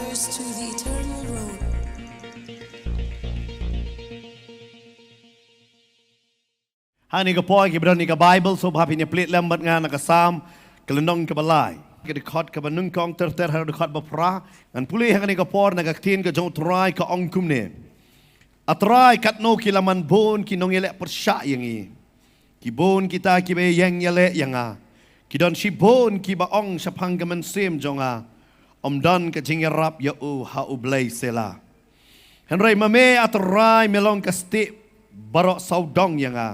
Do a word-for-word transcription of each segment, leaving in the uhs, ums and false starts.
To the eternal road. Ha kane ka por ki briew, ha kane ka Bible, sngewbha phin ïa plie lem bad nga na ka Salm ka lynnong kaba lai, ka dkhot kaba nyngkong ter ter haduh dkhot ba phra. Ngan pule ha kane ka por na ka ktien ka jong U Trai, ka ong kumne: A Trai, katno ki la man bun ki nongïaleh pyrshah ïa ngi, ki bun kita kiba ïeng ïaleh ïa nga. Ki don shibun kiba ong shaphang ka mynsiem jong nga: Ym don ka jingïarap ïa u ha U Blei. Selah. Hynrei ma me, A Trai, me long ka stieh baroh sawdong ïa nga,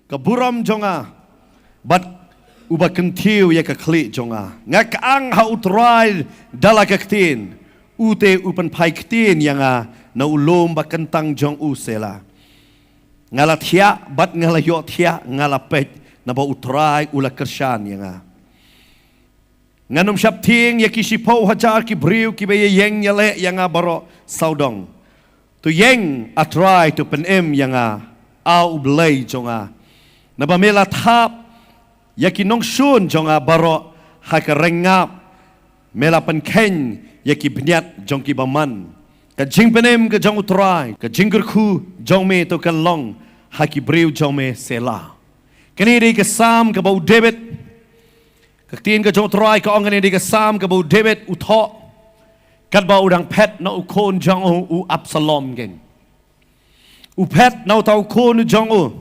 ka burom jong nga bad uba kyntiew ïa ka khlieh jong nga. Nga kyang ha U Trai da la ka ktien, u te u pynphai ktien ïa nga na u lum ba kyntang jong u. Selah. Nga la thiah bad nga la ïohthiah, nga la peit, naba U Trai u la kyrshan ïa nga. Ngan ym sheptieng ïa ki shiphew hajar ki briew kiba ïeng ïaleh ïa nga baroh sawdong. To ïeng, A Trai, to pynim ïa nga, A U Blei jong nga. Naba me la thap ïa ki nongshun jong nga baroh ha ka ryngiap, me la pynkheiñ ïa ki bniat jong ki bymman. Ka jingpynim ka jong U Trai, ka jingkyrkhu jong me to kan long ha ki briew jong me. Selah. Kane dei ka Salm kaba u David, ka ktien ka jong U Trai ka ong, kane dei ka Salm kaba u David u thoh katba u dang phet na u khun jong u, u Absalom, keiñ. U phet na uta u khun u jong u,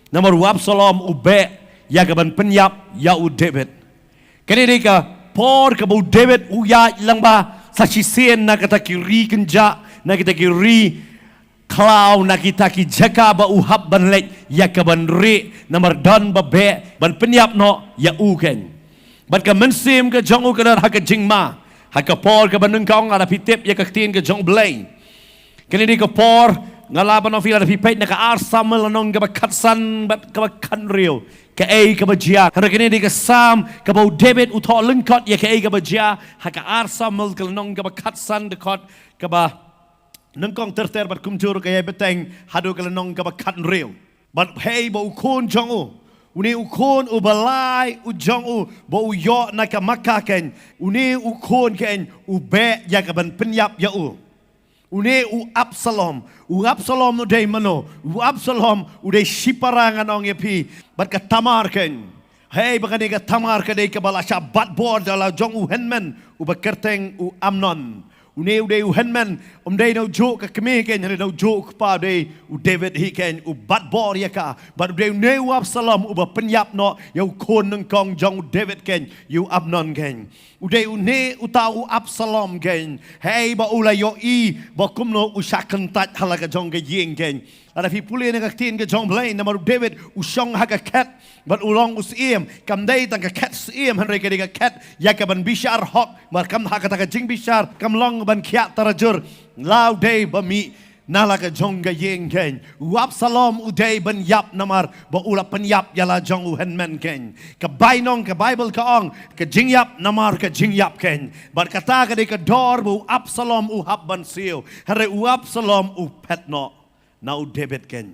namar u Absalom u beh ïa ka ban pynïap ïa u David. Kane dei ka por kaba u David u ïaid lyngba sa shisien na kita ki ri kynjah, na kita ki ri khlaw, na kita ki jaka ba u hap ban leit ïa ka ban rieh, namar don ba beh ban pynïap noh ïa u, keiñ. Bad ka mynsiem ka jong u ka don ha ka jingma ha ka por kaba nyngkong. Lada phi tip ïa ka ktien ka jong U Blei, kane dei ka por, nga lah ban ong ïa phi, lada phi peit na ka Ar Samuel lynnong kaba khatsan bad kaba khathynriew, kaei kaba jia. Hynrei kane dei ka Salm kaba u David u thoh lyngkot ïa kaei kaba jia ha ka Ar Samuel ka lynnong kaba khatsan, dkhot kaba nyngkong ter ter bad kumjuh ka ïai bteng haduh ka lynnong kaba khathynriew. Bad hei ba u khun jong u, une u khun uba lai u jong u ba u ïoh na ka Maakah, keiñ, une u khun, keiñ, u beh ïa ka ban pynïap ïa u. Une u Absalom, u Absalom u dei mano? U Absalom u dei shipara, ngan ong ïa phi, bad ka Tamar, keiñ. Hei ba kane ka Tamar ka dei kaba la shah bat bor da la jong u hynmen uba kyrteng u Amnon. Une u dei u hynmen, um dei na u juh ka kmie, keiñ, hynrei na u juh u kpa u dei u David hi, keiñ, u bat bor ïa ka. Bad u dei une u Absalom uba pynïap noh ïa u khun nyngkong jong u David, keiñ, ïa u Amnon, keiñ. U dei une uta u Absalom, keiñ, hei ba u la ïohi ba kumno u shah kyntait ha la ka jong ka ïing, keiñ. Lada phi pule na ka ktien ka jong U Blei, namar u David u shong ha ka khet bad u long u syiem, kam dei tang ka khet syiem, hynrei ka dei ka khet ïa ka ban bishar hok, namar kam ha kata ka jingbishar kam long ban khiah tarajur, la u dei ba mih na la ka jong ka ïing, keiñ. U Absalom u dei ban ïap namar ba u la pynïap ïa la jong u hynmen, keiñ. Ka bainong, ka Bible ka ong, ka jingïap namar ka jingïap, keiñ. Bad kata ka dei ka dor ba u Absalom u hap ban siew. Hynrei u Absalom u phet noh na u David, keiñ.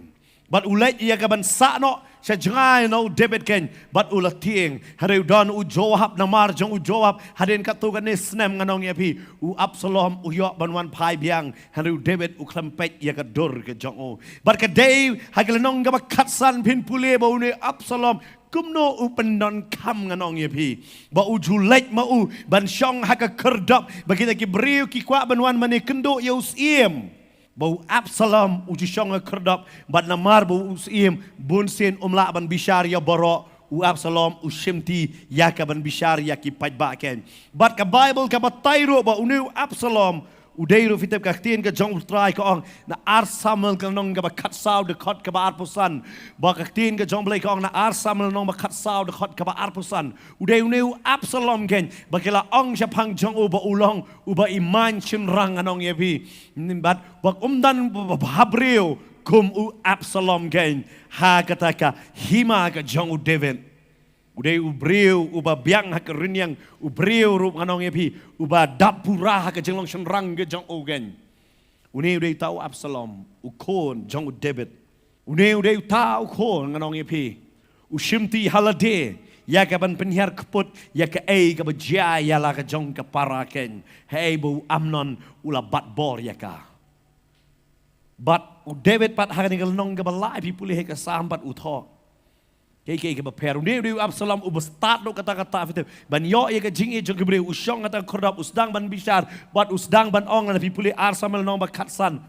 Bad u leit ïa ka ban sah noh sha jngai na u David, keiñ. Bad u la tieng. Hynrei u don u Joab, namar jong u Joab, hadien katto katne snem, ngan ong ïa phi, u Absalom u ïoh ban wan phai biang. Hynrei u David u khlem peit ïa ka dur ka jong u. Bad ka dei ha ka lynnong kaba khatsan, phin pule ba une Absalom kumno u pyndonkam, ngan ong ïa phi, ba u ju leit ma u ban shong ha ka khyrdop, ba kita ki briew ki kwah ban wan mane kynduh ïa u syiem. Ba u Absalom u ju shong ha khyrdop, bad namar ba u syiem bunsien um lah ban bishar ïa baroh, u Absalom u shimti ïa ka ban bishar ïa ki paidbah, keiñ. Bad ka Bible ka batai ruh ba une u Absalom u dei ruh, phi tip ka ktien ka jong U Trai ka ong na Ar Samuel ka lynnong kaba khatsaw, dkhot kaba arphew san. Ba ka ktien ka jong U Blei ka ong na Ar Samuel lynnong ba khatsaw, dkhot kaba arphew san, u dei une u Absalom, keiñ, ba ki la ong shaphang jong u ba u long uba i maiñ shynrang, ngan ong ïa phi. Bad ba um don ba, ba, ba ha briew kum u Absalom, keiñ, ha kata ka hima ka jong u David. U dei u briew uba biang ha ka rynïeng, u briew ruh, ngan ong ïa phi, uba dap pura ha ka jinglong shynrang ka jong u, keiñ. Une u dei uta u Absalom, u khun jong u David. Une u dei uta u khun, ngan ong ïa phi, u shimti ha lade Ïa ka ban pynhiar kput ïa kaei kaba jia ïa la ka jong ka para keiñ, hei ba u Amnon u la bat bor ïa ka. Bad u David pat ha kane ka lynnong kaba lai, phi pule ha ka Salm pat u thoh kaei kaei kaba pher. U dei, u dei u Absalom uba stad noh katta katta, phi tip, ban ïoh ïa ka jingïeit jong ki briew. U shong ha kata ka khyrdop, u sdang ban bishar bad u sdang ban ong, lada phi pule Ar Samuel lynnong ba khatsan,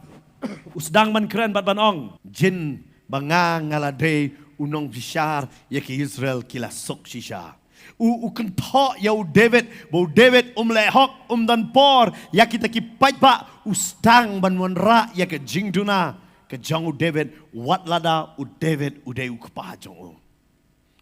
u sdang ban kren bad ban ong, jin ba nga nga la dei u nongbishar, ïa ki Israel ki la suk shisha. U, u kynthoh ïa u David ba u David um leh hok, um don por ïa kita ki paidbah. U sdang ban wanrah ïa ka jingduna ka jong u David, wat lada u David u dei u kpa jong u.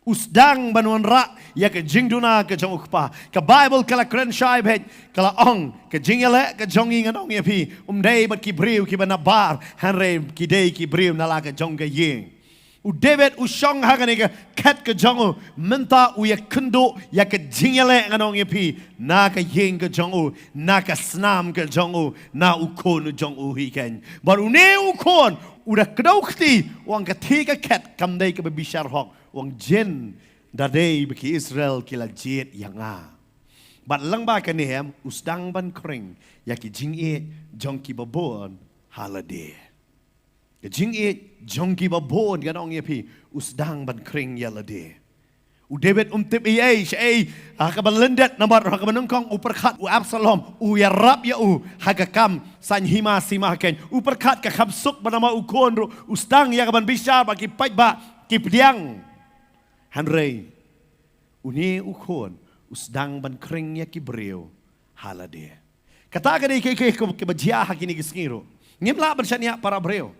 U sdang ban wanrah ïa ka jingduna ka jong u kpa. Ka Baibl ka la kren shai beit, ka la ong, ka jingïaleh ka jong ngi, ngan ong ïa phi, um dei bad ki briew kiba nabar, hynrei ki dei ki briew na la ka jong ka ïing. U David u shong ha kane ka khet ka jong u, mynta u ïakynduh ïa ka jingïaleh, ngan ong ïa phi, na ka ïing ka jong u, na ka snam ka jong u, na u khun u jong u hi keiñ. Bad une u khun u da kdew kti, u ong, ka thie ka khet kam dei kaba bishar hok. U ong, jin da dei ba ki Israel ki la jied ïa nga. Bad lyngba kane em, u sdang ban khring ïa ki jingïeit jong kiba bun ha lade. Ka jingïeit jong kiba bun, ngan ong ïa phi, u sdang ban khring ïa lade. U David um tip ei ei shaei ha kaba lyndet, namar ha kaba nyngkong u pyrkhat u Absalom u ïarap ïa u ha ka kam saiñ hima sima keiñ. U pyrkhat ka kham suk ba namar u khun ruh u sdang ïa ka ban bishar bad ki paidbah ki pdiang. Hynrei une u khun u sdang ban khring ïa ki briew ha lade. Kata ka dei kaei kaei kaba jia ha kine ki sngi ruh. Ngim lah ban shaniah para briew.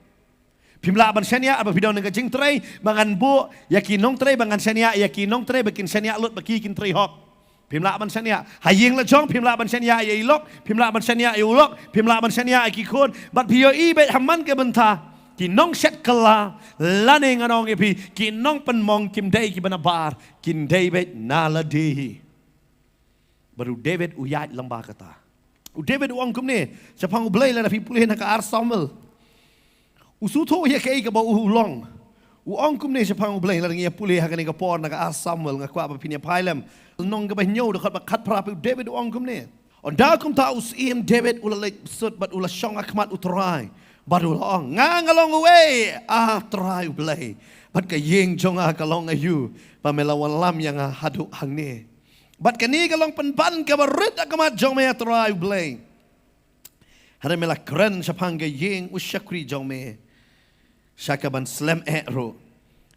Phim lah ban shaniah ba phi don ka jingtrei ba ngan buh ïa ki nongtrei, ba ngan shaniah ïa ki nongtrei ba kin shaniah lut ba ki kin trei hok. Phim lah ban shaniah. Ha ïing la jong phim lah ban shaniah ïa i lok, phim lah ban shaniah ïa u lok, phim lah ban shaniah ïa ki khun. Bad phi ïohi beit ha man ka bynta ki nongshet kylla lane, ngan ong ïa phi, ki nongpynmong, kim dei kiba nabar, kin dei beit na lade hi. Bad u David u ïaid lyngba kata. U David u ong kumne shaphang U Blei, lada phi pule na ka Ar Samuel. U sngewthuh ïa kaei kaba u long. U ong kumne shaphang U Blei, lada ngi ïa pule ha kane ka por na ka Ar Samuel, nga kwah ba phin ïa phai lem. Lynnong kaba hynñiew, dkhot ba khatphra, u David u ong kumne. Ynda kumta u syiem David u la leit sut bad u la shong ha khmat U Trai. Bad u la ong, nga nga long uei, A Trai U Blei, bad ka ïing jong nga ka long aïu ba me la wallam ïa nga haduh hangne? Bad kane ka long pynban kaba rit ha khmat jong me, A Trai U Blei. Hynrei me la kren shaphang ka ïing u shakri jong me sha ka ban slem eh ruh,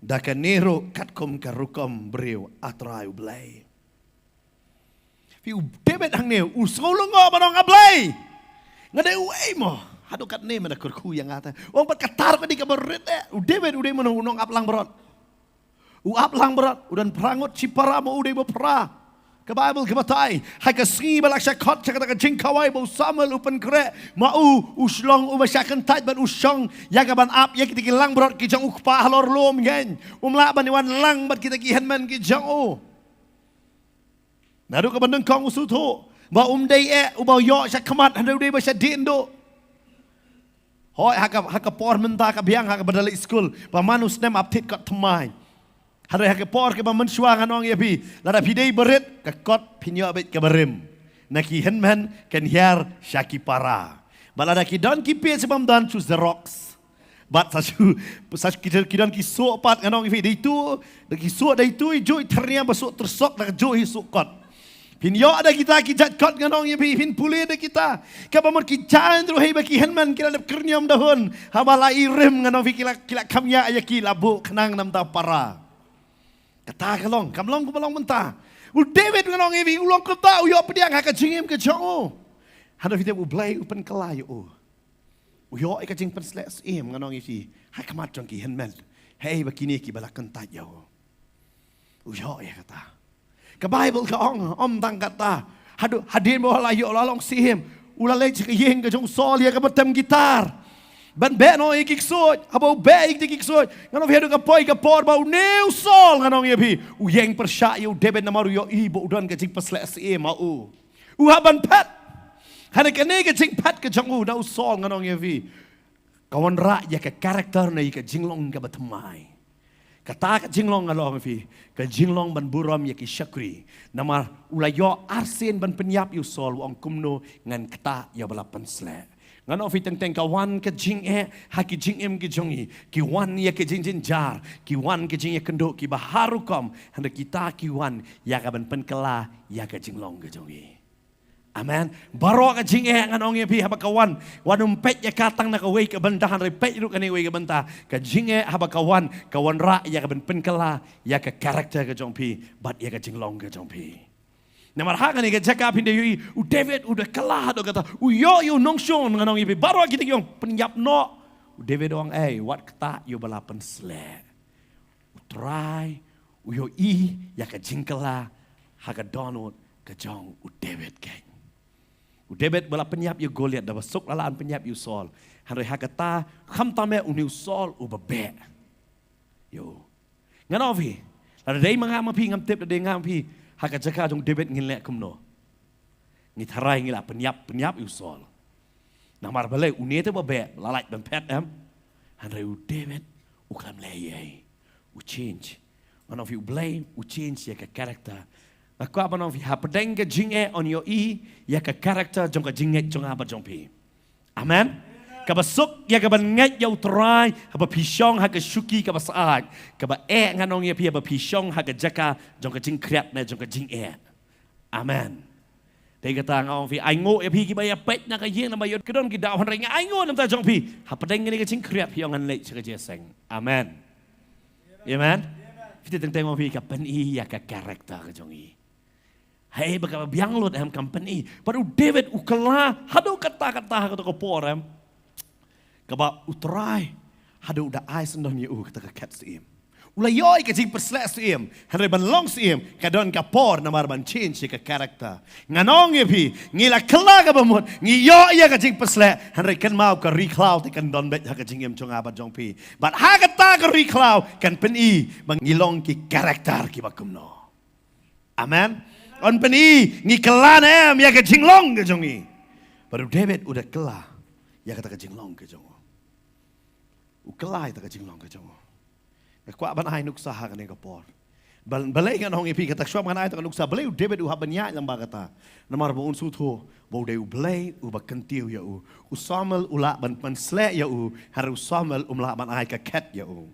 da kane ruh katkum ka rukom briew, A Trai U Blei. Phi, u David hangne u sngew lyngngoh ban ong, A Blei, nga dei uei mo? Haduh katne me da kyrkhu ïa nga te? U ong, bad kata ruh ka dei kaba rit eh. U David u dei mano? U nongap langbrot. U ap langbrot, u don phra ngut shipara, mo u dei ba phra? Ka Baibl ka batai, ha ka sngi ba la shah khot sha kata ka jingkhawai ba u Samuel u pynkhreh, ma u u shlong uba shah kyntait bad u shong ïa ka ban ap ïa kita ki langbrot ki jong u kpa halor lum keiñ. Um lah ban wan lang bad kita ki hynmen ki jong u. Naduh kaba nyngkong u sngewthuh ba um dei eh uba ïoh sha khmat, hynrei u dei ba shah dien duh. Hooid, ha ka, ha ka por mynta ka biang, ha kaba da leit skul, ba man u snem ap thied kot thymmai. Hynrei ha ka por kaba mynshuwa, ngan ong ïa phi, lada phi dei barit, ka kot phin ïoh beit kaba rim. Na ki hynmen kan hiar sha ki para. Bad lada ki don ki page bym don, shu xerox. Bad sa shu, sa ki, ki don ki suh pat, ngan ong ïa phi, dei tu, da ki suh dei tu i juh i thyrniam ba suh tyrsok, da ka juh hi suh kot. Phin ïoh da kita ki jait kot, ngan ong ïa phi, phin pule da kita. Kaba mut ki jaiñ ruh hi ba ki hynmen ki la dep kyrniam da hun. Haba la i rim, ngan ong phi, ki la, ki la kham ïa ïa ki la buh khnang namar para. Kata ka long, kam long kumba long mynta. U David, ngan ong ïa phi, u long kumta, u ïoh pdiang ha ka jingim ka jong u. Hynrei phi tip, U Blei u pynkylla ïa u. U ïoh ïa ka jingpynsleh syiem, ngan ong ïa phi, ha khmat jong ki hynmen. Hei ba kine kiba la kyntait ïa u. U ïoh ïa kata. Ka Baibl ka ong, ym tang kata. Haduh hadien ba u la ïoh, la long syiem, u la leit sha ka ïing ka jong u Saul ïa kaba tem ki tar. Ban beh noh ïa ki ksuid. Haba u beh ïa ki ksuid, ngan ong ïa phi, haduh ka poi ka por ba une u Saul, ngan ong ïa phi, u ïeng pyrshah ïa u David namar u ïohi ba u don ka jingpynsleh syiem ha u. U hap ban phet. Hynrei kane ka jingphet ka jong u na u Saul, ngan ong ïa phi, ka wanrah ïa ka character ne ïa ka jinglong kaba thymmai. Kata ka jinglong nga la ong ïa phi, ka jinglong ban burom ïa ki shakri. Namar u la ïoh arsien ban pynïap ïa u Saul, u ong kumno ngan ktah ïa uba la pynsleh. Ngan ong ïa phi teng teng ka wan ka jingeh ha ki jingim ki jong ngi. Ki wan ïa ka jingjynjar, ki wan ka jingïakynduh, kiba har rukom, hynrei kita ki wan ïa ka ban pynkylla ïa ka jinglong ka jong ngi. Amen. Baroh ka jingeh ngan ong ïa phi haba ka wan, wat nym peit ïa ka tang na kawei ka bynta, hynrei peit ruh kane kawei ka bynta. Ka jingeh haba ka wan, ka wanrah ïa ka ban pynkylla ïa ka character ka jong phi bad ïa ka jinglong ka jong phi. Namar ha kane ka jaka phin da ïohi, u David u da kylla haduh katta, u ïoh ïa u nongshun, ngan ong ïa phi, baroh kita ki ong pynïap noh. U David u ong, ei, wat ktah ïa uba la pynsleh. U Trai u ïohi ïa ka jingkylla ha ka dohnud ka jong u David keiñ. U David ba la pynïap ïa u Goliath, da ba suk la lah ban pynïap ïa u Saul. Hynrei ha kata, khamtam eh une u Saul uba beh ïa u. Ngan ong ïa phi, lada dei ma nga ma phi, ngam tip, lada dei nga ma phi, ha ka jaka jong u David ngin leh kumno? Ngi tharai ngi la pynïap, pynïap ïa u Saul. Namar balei, une te ba beh, la lait ban phet em. Hynrei u David u khlem leh ei ei, u change. Ngan ong ïa phi, u Blei u change ïa ka character. Nga kwah ban ong ïa phi, hapdeng ka jingeh yn ïohi ïa ka character jong ka jingngeit jong nga bad jong phi. Amen. Kaba suk ïa ka ban ngeit ïa u Trai haba phi shong ha ka shuki kaba syaid. Kaba eh, ngan ong ïa phi, haba phi shong ha ka jaka jong ka jingkhriat ne jong ka jingeh. Amen. Te kata nga ong ïa phi, ainguh ïa phi kiba ïa peit na ka ïing, namar ïoh ki don ki daw, hynrei nga ainguh na ka bynta jong phi. Hapdeng kane ka jingkhriat phi ong ngan leit sha ka jingïaseng. Amen. Amen. Phi te teng teng, ong ïa phi, ka pyni ïa ka character ka jong ngi. Hei, ba kaba biang lut em, kam pyni. Bad u David u kylla haduh katta katta ha kato ka por em, kaba u Trai haduh u da ai syndon ïa u kata ka khet syiem. U la ïoh ïa ka jingpynshlur syiem, hynrei ban long syiem ka don ka por namar ban change ïa ka character. Ngan ong ïa phi, ngi la kylla kaba mut, ngi ïoh ïa ka jingpynshlur, hynrei kynmaw ka ri khlaw te kan don beit ha ka jingim jong nga bad jong phi. Bad ha kata ka ri khlaw kan pyni ba ngi long ki character kiba kumno. Amen. Yn pyni ngi kylla ne em ïa ka jinglong ka jong ngi. Bad u David u da kylla ïa kata ka jinglong ka jong u. U kylla ïa kata ka jinglong ka jong u. Nga kwah ban ai nuksa ha kane ka por. Bal-, balei ngan ong ïa phi kata, shuwa ngan ai kata ka nuksa, balei u David u hap ban ïaid lyngba kata? Namar ba un sngewthuh ba u dei u Blei uba kyntiew ïa u. U Samuel u lah ban pynshlur ïa u, hynrei u Samuel um lah ban ai ka khet ïa u.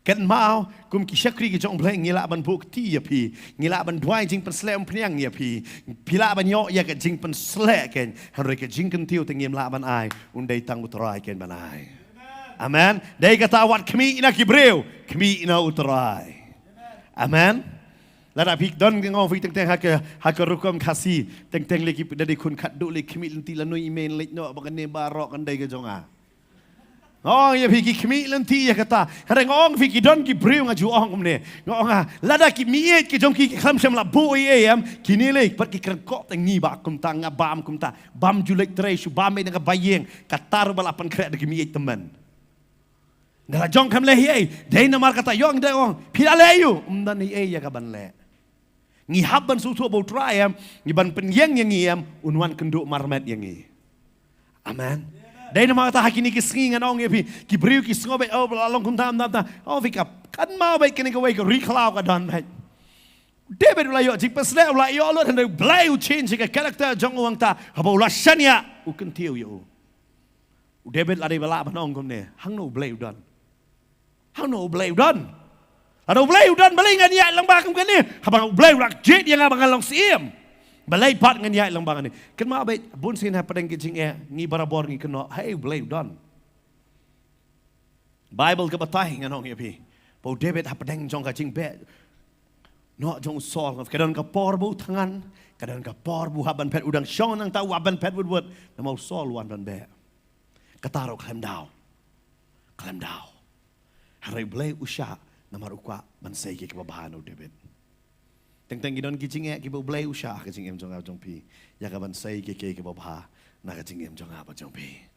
Kynmaw, kum ki shakri ki jong u Blei, ngi lah ban buh kti ïa phi, ngi lah ban duwai jingpynshlur umphniang ïa phi, phi lah ban ïoh ïa ka jingpynshlur keiñ, hynrei ka jingkyntiew te ngim lah ban ai, un dei tang u Trai keiñ ban ai. Amen. Dei kata, wat khmih na ki briew, khmih na u Trai. Amen. Lada phi don, nga ong ïa phi, teng teng ha ka, ha ka rukom Khasi, teng teng lei ki da dei khun khatduh, lei khmih lynti, lano i mei leit noh, ba kane baroh kan dei ka jong nga. Nga ong ïa phi, ki khmih lynti ïa kata. Hynrei nga ong ïa phi, ki don ki briew, nga ju ong kumne. Nga ong, ah, lada ki miej ki jong ki ki khlem shym la buh ei ei em, kine lei pat ki kren, ko te ngi ba kumta, nga bam kumta, bam ju leit trei shuh, bam ei na kaba ïeng, kata ruh ba la pynkhreh da ki miej tymmen. Nga la jong kham leh ei ei, dei namar kata ïong, dei ong, phi la leh ïa u, ym don ei ei ïa ka ban leh. Ngi hap ban sngewthuh ba u Trai em, ngi ban pynïeng ïa ngi em, un wan kynduh marmet ïa ngi. Amen. Dei namar kata ha kine ki sngi ngan ong ïa phi, ki briew ki sngew beit, oh, ba la long kumta, kumta, kumta. Oh, phi ka, kynmaw beit kane kawei ka ri khlaw ka don beit. David u la ïoh jingpynshlur, u la ïoh lut, hynrei u Blei u change ka character jong u hangta, haba u la shaniah, u kyntiew ïa u. U David la dei ba lah ban ong kumne, hangno u Blei u don? Hangno u Blei u don? Lada u Blei u don, balei ngan ïaid lyngba kum kane? Haba u Blei u la jied ïa nga ba ngan long syiem, balei pat ngan ïaid lyngba kane? Kynmaw beit, bun sien hapdeng ki jingeh, ngi barabor ngi kynnoh, hei, u Blei u don. Bible ka batai, ngan ong ïa phi, ba u David hapdeng jong ka jingbeh noh jong u Saul, ka don ka por ba u thngan, ka don ka por ba u hap ban phet, u dang shong nangta u hap ban phet wut wut, namar u Saul u wan ban beh. Kata ruh khlem daw. Khlem daw. Hynrei u Blei u shah namar u kwah ban sei kiei kiei kiba bha na u David. Teng teng ki don ki jingeh kiba u Blei u shah ha ka jingim jong nga jong phi, ïa ka ban sei kiei kiei kiba bha na ka jingim jong nga bad jong phi.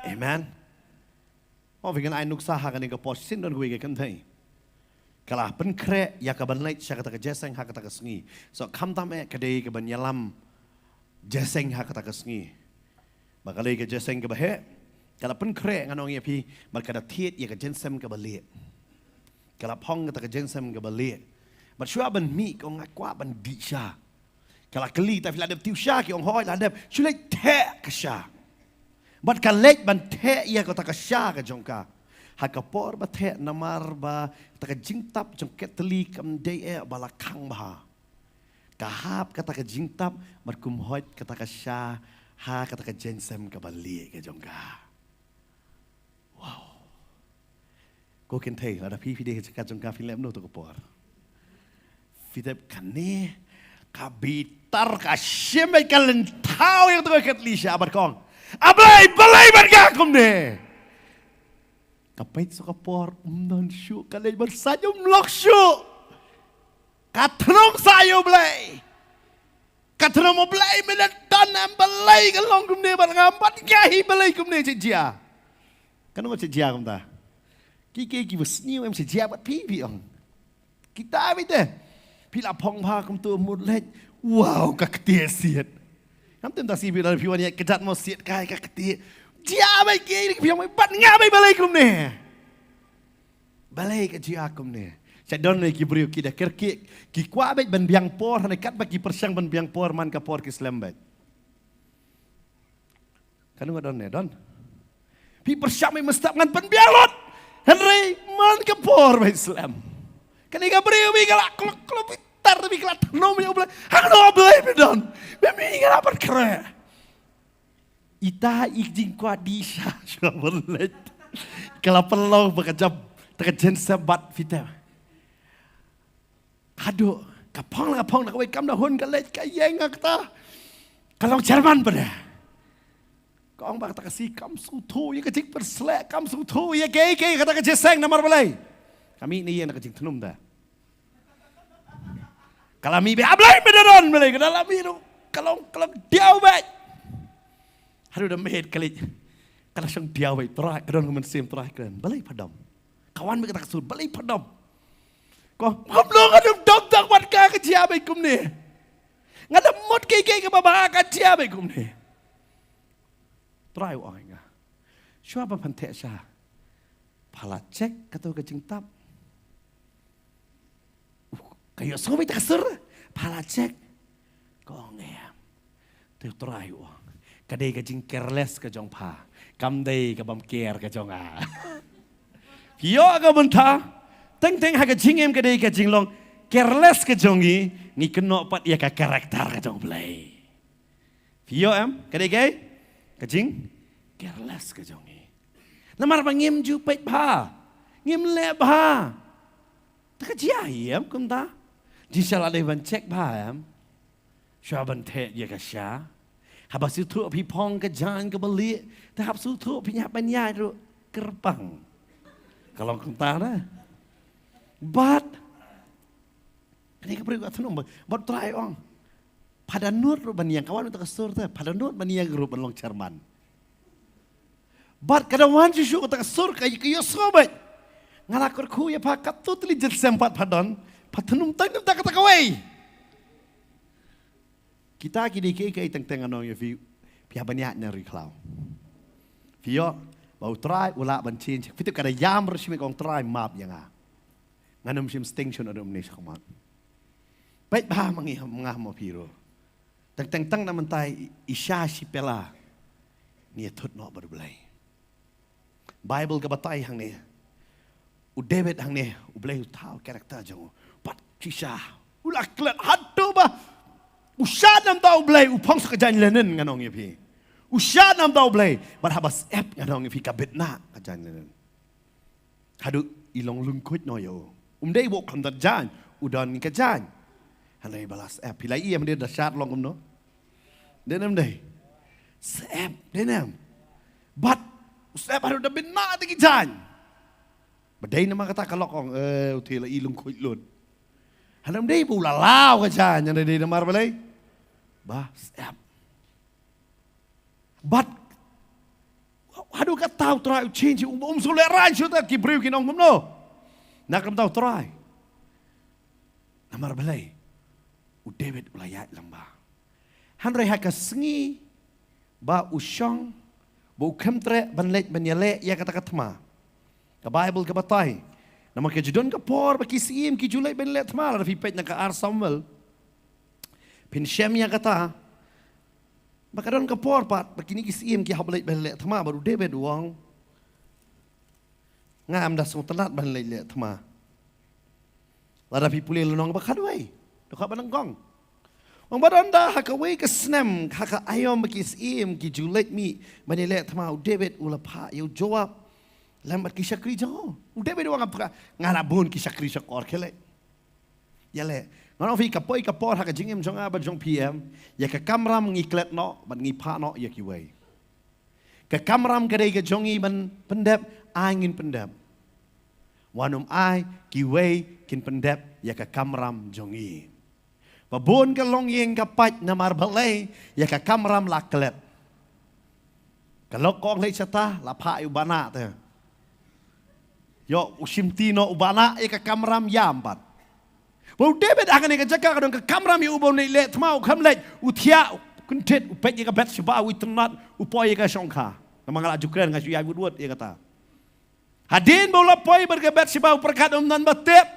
Amen. Ong ïa phi, ngan ai nuksa ha kane ka por, shisien don kawei ka kynthei ka la pynkhreh ïa ka ban leit sha kata ka jingïaseng ha kata ka sngi. So khamtam eh ka dei ka ban ïalam jingïaseng ha kata ka sngi. Ba ka dei ka jingïaseng kaba heh, ka la pynkhreh, ngan ong ïa phi, bad ka da thied ïa ka jingïaseng kaba lieh. Ka la phong kata ka jingsem kaba lieh. Bad shuwa ban mih ka ong nga kwah ban dih sha. Ka la kylli ta phi la dep tiew sha, ki ong hooid la dep. Shu leit theh ka sha. Bad ka leit ban theh ïa kata ka sha ka jong ka. Ha ka por ba theh namar ba kata ka jingtap jong ka tylli kam dei eh ba la khang bha. Ka hap kata ka jingtap bad kum hooid kata ka sha ha kata ka jingsem kaba lieh ka jong ka. Wow. Ko kynthei, lada phi phi dei ka jaka jong ka phi lem no to ka por. Phi dep kane ka bitar ka shim ka lynthaw ïa to ka kylli sha bad ka ong, A Blei, balei bad nga kumne? Ka peit sa ka por um don shuh, ka leit ban sa um lok shuh. Ka thnum sa ïa U Blei. Ka thnum, U Blei, me la don em, balei ka long kumne bad nga, bad nga hi balei kumne, sha jia. Ka nong sha jia kumta. Ki ki ki ba sniew em sha jia bad phi phi ong. Kita beit te. Phi la phong bha kumtu mut leit. Wow, ka ktieh siat. Ngam tem ta si phi la phi wan ïa ka jat mo siat kai ka ktieh. Jia beit ki phi ong bad nga beit balei kumne. Balei ka jia kumne? Sa don ne ki briew ki da kyrkieh, ki kwah beit ban biang por, hynrei katba ki pyrshang ban biang por man ka por ki slem beit. Kano ka don ne don. Phi pyrshang beit mynstep ngan pynbiang lut. Hynrei man ka por beit slem. Kane ka briew beit ka la klok klok beit tar beit ka la thnum ïa U Blei. Hangno U Blei beit don. Beit mi nga la pynkhreh. Ita i jingkwah dih sha shuwa ban leit. Ka la pynlong ba ka jam ta ka jingsabat phi te. Haduh ka phong la ka phong na kawei kam da hun ka leit ka ïeng ha kata. Ka long chairman pat de. Ka ong ba kata ka sngi kam sngewthuh ïa ka jingpyrsleh, kam sngewthuh ïa kaei kaei kata ka jingseng namar balei. Ka mih ne ïeng na ka jingthnum te. Ka la mih beit, A Blei me da don, me lei, ka la mih ruh, ka long, ka long diaw beit. Haduh da mih ka leit, ka la shong diaw beit, Trai, ka don ka mynsiem Trai kren, balei pha dom. Ka wan beit kata ka sur, balei pha dom. Ko, ngam long haduh dom tang wat ka ka jia beit kumne. Nga da mut kaei kaei kaba bha ka jia beit kumne. Trai u ong ïa nga. Shuwa ba phan theh sha. Pha la check kato ka jingtap. Ka ïohsngew beit ka sur, pha la check. Ka ong em. Te u Trai u ong. Ka dei ka jing careless ka jong pha. Kam dei ka bym care ka jong nga. Phi ïoh ka bynta. Teng teng ha ka jingim ka dei ka jinglong careless ka jong ngi, ngi kynnoh pat ïa ka character ka jong U Blei. Phi ïoh em, ka dei kaei? Ka jing careless ka jong ngi. Namar ba ngim ju peit bha. Ngim leh bha. Te ka jia hi em kumta. Jingshisha la dei ban check bha em. Shuwa ban theh ïa ka sha. Haba sngewthuh phi phong ka jaiñ kaba lieh. Te hap sngewthuh phi hap ban ïaid ruh kyrpang. Ka long kumta na. Bad kane ka briew ka thnum bad, bad Trai ong. Pha da nud ruh ban ïeng, ka wan uta ka sur te, pha da nud ban ïeng ruh ban long chairman. Bad ka da wan shuh shuh uta ka sur ka, ka ïohsngew beit. Nga la kyrkhu ïa pha katto tylli jait sem pat pha don, pha thnum tang tang kata kawei. Kita ki dei kiei kiei teng teng ngan ong ïa phi, phi hap ban ïaid na ri khlaw. Phi ïoh ba u Trai u lah ban change. Phi tip ka da ïam ruh shim ka ong Trai map ïa nga. Ngan ym shim sting shun ynda um neh shakhmat. Peit bha ma ngi, ma nga ma phi ruh. Teng teng tang na mynta i sha shi pela. Ngi ïathut noh bad U Blei. Bible ka batai hangne. U David hangne, U Blei u thaw character jong u. Pat shisha. U la klet haduh ba u shad namar U Blei, u phong sa ka jaiñ linen ngan ong ïa phi. U shad namar U Blei, bad haba syep ngan ong ïa phi ka bit na ka jaiñ linen. Haduh i long lyngkhuid noh ïa u. Um dei ba u khlem don jaiñ, u don ka jaiñ. Hynrei ba la syep, phi la ïohi em, dei da shad long kumno. Dei ne em dei. Syep, dei ne em. Bad u syep haduh da bit na te ki jaiñ. Ba dei namar kata ka lok ong, eh, u thie la i lyngkhuid lut. Hynrei um dei ba u la law ka jaiñ, hynrei dei namar balei. Ba syep. Bad haduh katta u Trai u change, um, um sngewlehrain shuh te, ki briew kin ong kumno. Na ka bynta u Trai. Namar balei. U David u la ïaid lyngba. Hynrei ha ka sngi ba u shong, ba u khlem treh ban leit ban ïaleh ïa kata ka thma. Ka Bible ka batai, Namar ka ju don ka por ba ki syiem ki ju leit ban leh thma, lada phi peit na ka ar Samuel, phin shem ïa kata ba ka don ka por pat ba kine ki syiem ki hap leit ban leh thma, bad u David u ong, nga ym da sngewtynnat ban leit leh thma. Lada phi pule lynnong ba khatwei, dkhot ba nyngkong, ong, bad ynda ha kawei ka snem, ha ka aïom ba ki syiem ki ju leit mih ban ïaleh thma, u David u la phah ïa u Joab lem bad ki shakri jong u. U David u ong, nga la bun ki shakri shakor, khie leit, ïaleh. Ngan ong ïa phi, ka poi ka por ha ka jingim jong nga bad jong phi, em, ïa ka kamram ngi klet noh bad ngi phah noh ïa kiwei. Ka kamram ka dei ka jong ngi ban pyndep, ai ngin pyndep. Wat nym ai kiwei kin pyndep ïa ka kamram jong ngi. Ba bun ka longïing ka pait namar balei, ïa ka kamram la klet. Ka lok ka ong leit shata, la phah ïa u bah nah te. Ïoh u shimti noh u bah nah ïa ka kamram, ïam pat. Ba u David ha kane ka jaka ka don ka kamram ïa u ban leit leh thma, u khlem leit, u thiah, u kyndit, u peit ïa ka Bathsheba, u itynnad, u poi ïa ka shongkha. Namar nga la ju kren, nga shu ïaid wut wut ïa kata. Hadien ba u la poi bad ka Bathsheba, u pyrkhat um nang ba tip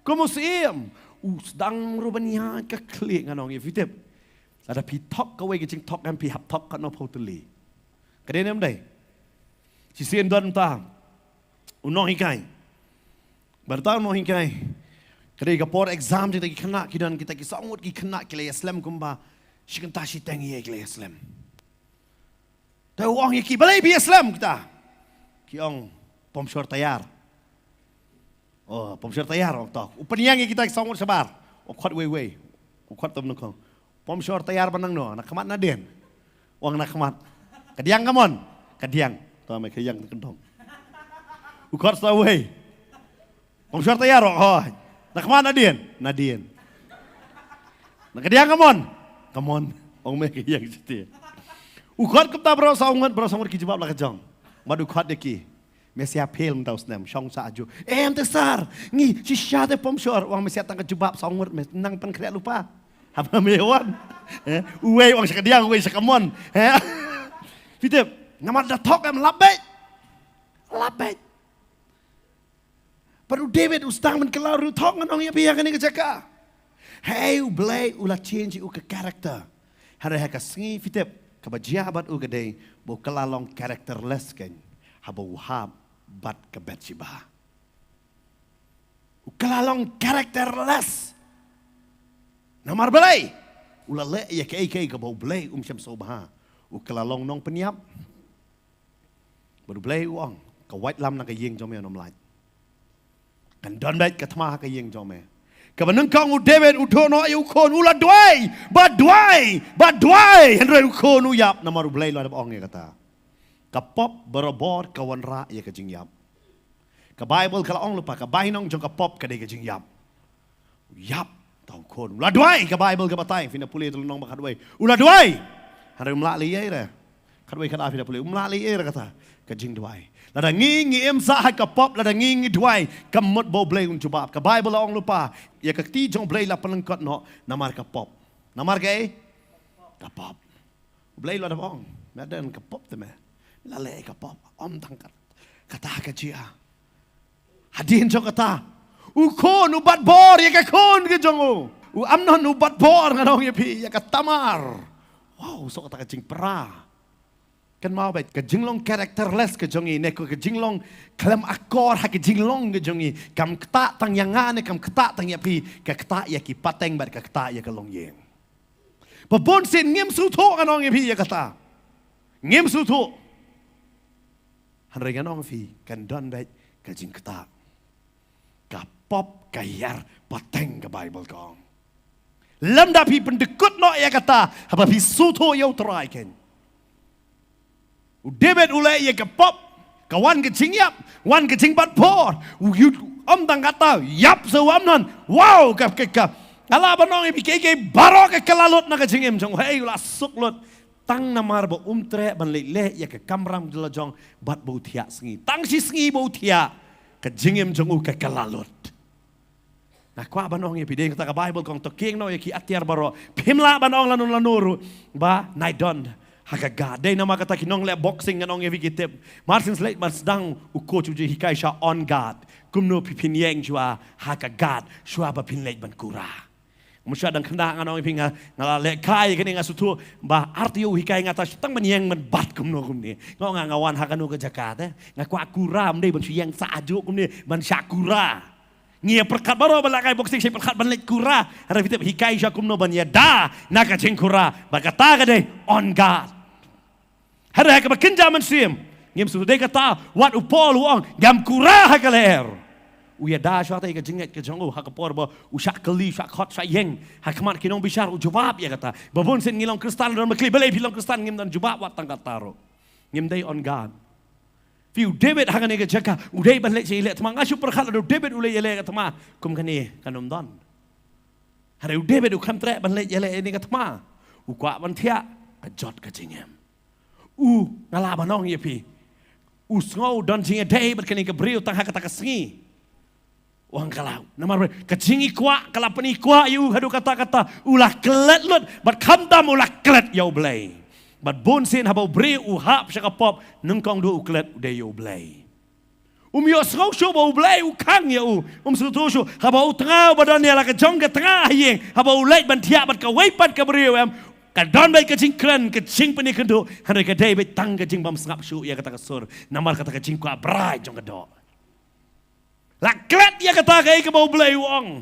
kum u syiem, u sdang ruh ban ïaid ka khlieh, ngan ong ïa phi, tip. Lada phi thok kawei ka jingthok, em, phi hap thok katno phew tylli. Ka dei ne ym dei? Shisien don mynta u nonghikai. Bad mynta u nonghikai, ka dei ka por exam, kita ki khynnah ki don, kita ki saw ngut ki khynnah ki la ïa slem kumba shi kynta shiteng ïa ki la ïa slem. Te u ong ïa ki, balei phi ïa slem kita? Ki ong, pom shor tayar. Oh, pom shor tayar, ong, to. U pynïeng ïa kita ki saw ngut shabar. U khot uwei uwei. U khot, to, nyngkong. Pom shor tayar ba nangno, na khmat na dien? Ong, na khmat. Ka diang kamon? Ka diang. To, me ka ïeng ka dong. U khot sa uwei. Pom shor tayar, ong, hooid. Na khmat na dien? Na dien. Na ka diang kamon? Kamon. Ong, me ka ïeng shatei. U khot kumta baroh saw ngut, baroh saw ngut ki jubab la ka jong. Bad u khot ïa ki. Me sha fail mynta u snem, shong sha aju. Em te sir, ngi shisha te pom shor. Ong, me sha tang ka jubab saw ngut, me nang pynkhreh lypa. Haba me wan, eh, uwei ong sha ka diang, uwei sha kamon. Eh? Phi tip, namar da thok em, lap beit. Lap beit. Bad u David u sdang ban kylla ruh, thok, ngan ong ïa phi ha kane ka jaka. Hei, u Blei u la change ïa u ka character. Hynrei ha ka sngi, phi tip, kaba jia bad u ka dei ba u kylla long characterless kein haba u hap bad ka Bathsheba. U kylla long characterless. Namar balei? U la leh ïa kaei kaei kaba u Blei um shym sngewbha. U kylla long nongpynïap. Bad u Blei u ong, ka waitlam na ka ïing jong me un ym lait. Kan don beit ka thma ha ka ïing jong me. Kaba nyngkong, u David u duh noh ïa u khun, u la duwai, ba duwai, ba duwai, hynrei u khun u ïap, namar u Blei u la dep ong ïa kata. Ka pop barabor ka wanrah ïa ka jingïap. Ka Baibl ka la ong lypa, ka bainong jong ka pop ka dei ka jingïap. U ïap, ta u khun. U la duwai, ka Baibl ka batai, phin da pule ha lynnong ba khatwei. U la duwai. Hynrei um lah leh ei ei re. Khatwei khatar phin da pule, um lah leh ei ei re kata ka jingduwai. Lada ngi, ngi im sah ha ka pop, lada ngi, ngi duwai, kam mut ba u Blei un jubab. Ka Baibl la ong lypa, ïa ka kti jong u Blei la pynlyngkot noh namar ka pop. Namar kaei? Ka pop. U Blei u la dep ong, me don ka pop te me la leh ka pop. Ym tang kat, kata ka jia. Hadien jong kata, u khun u bat bor ïa ka khun ka jong u. U Amnon u bat bor, ngan ong ïa phi, ïa ka Tamar. Wow, soh kata ka jingpra. Kynmaw beit, ka jinglong characterless ka jong ngi, ne ka jinglong khlem akor ha ka jinglong ka jong ngi. Kam ktah tang ïa nga ne kam ktah tang ïa phi, ka ktah ïa ki pateng bad ka ktah ïa ka longïing. Ba bun sien ngim sngewthuh, ngan ong ïa phi ïa kata. Ngim sngewthuh. Hynrei ngan ong ïa phi, kan don beit ka jingktah. Ka pop ka hiar pateng, ka Baibl ka ong. Lymda phi pyndykut noh ïa kata, haba phi sngewthuh ïa U Trai kein. U David u leh ïa ka pop, ka wan ka jingïap, wan ka jingbat bor. U ïu, ym tang kata, ïap sa u Amnon. Wow, ka, ka, ka. Nga lah ban ong ïa phi, kaei kaei baroh ka kylla lut na ka jingim jong u. Hei, u la suk lut. Tang namar ba um treh ban leit leh ïa ka kamram jong la jong, bad ba u thiah sngi. Tang shi sngi ba u thiah, ka jingim jong u ka kylla lut. Nga kwah ban ong ïa phi, dei kata ka Baibl ka ong, to kieng noh ïa ki atiar baroh. Phim lah ban ong lano lano ruh ba nai don ha ka guard. Dei namar kata ki nongleh boxing, ngan ong ïa phi, ki tip. Mar syn sleit ban sdang u coach u ju hikai sha on guard. Kumno phi phin ïeng shuwa ha ka Gath shuwa ba phin leit ban kura. Mynshwa dang khyndai ngan ong ïa phi, nga, nga la leh kai kane, nga sngewthuh ba artylli u hikai nga, tang ban ïeng ban bat kumno kumne. Nga ong nga, nga wan ha kano ka jaka te nga kwah kura, ym dei ban shu ïeng sah hajuh kumne ban shah kura. Ngi ïa pyrkhat baroh ban leh kai boxing, shu pyrkhat ban leit kura. Hynrei phi tip hikai shuwa kumno ban ïada na ka jingkura. Bad kata ka dei on guard. Hynrei ha kaba kynja mynsiem, ngim shu dei kata, wat u Paul u ong, ngam kura ha ka lyer. U ïada shuwa ïa ka jingngeit ka jong u ha ka por ba u shah kylli, shah khot, shah ïeng ha khmat ki nongbishar, u jubab ïa kata. Ba bun sien ngi long Khristan, don ba kylli, balei phi long Khristan, ngim don jubab wat tang kata ruh. Ngim dei on guard. Phi, u David ha kane ka jaka u dei ban leit sha ïaleh thma. Nga shu pyrkhat lada u David u leit ïaleh ka thma kum kane kan ym don. Hynrei u David u khlem treh ban leit ïaleh ïa kane ka thma. U kwah ban thiah, ka jot ka jingim. U, nga lah ban ong ïa phi, u sngew don jingïadei bad kane ka briew tang ha kata ka sngi. U ong ka la, namar ka jingïakwah ka la pynïakwah ïa u haduh katta katta, u la klet lut, bad khamtam u la klet ïa U Blei. Bad bun sien haba u briew u hap sha ka pop, nyngkong duh u klet u dei ïa U Blei. Um ïohsngew shuh ba U Blei u khang ïa u. Um sngewthuh shuh haba u tnga uba don ïa la ka jong ka tnga ha ïing, haba u leit ban thiah bad kawei pat ka briew, em, ka don beit ka jingkren, ka jingpynïakynduh, hynrei ka dei beit tang ka jingbymsngap shuh ïa kata ka sur, namar kata ka jingkwah brai jong ka doh. La klet ïa kata kaei kaba U Blei u ong.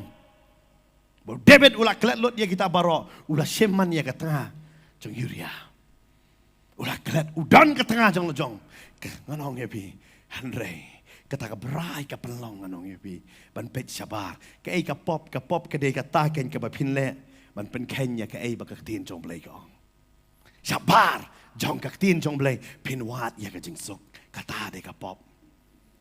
Ba u David u la klet lut ïa kita baroh, u la shim man ïa ka tnga jong Uriah. U la klet, u don ka tnga jong la jong. Ka, ngan ong ïa phi, hynrei kata ka brai ka pynlong, ngan ong ïa phi, ban peit shabar. Kaei ka pop, ka pop ka dei kata keiñ kaba phin leh ban pynkheiñ ïa kaei ba ka ktien jong U Blei ka ong. Shabar jong ka ktien jong U Blei phin wad ïa ka jingsuk. Kata dei ka pop.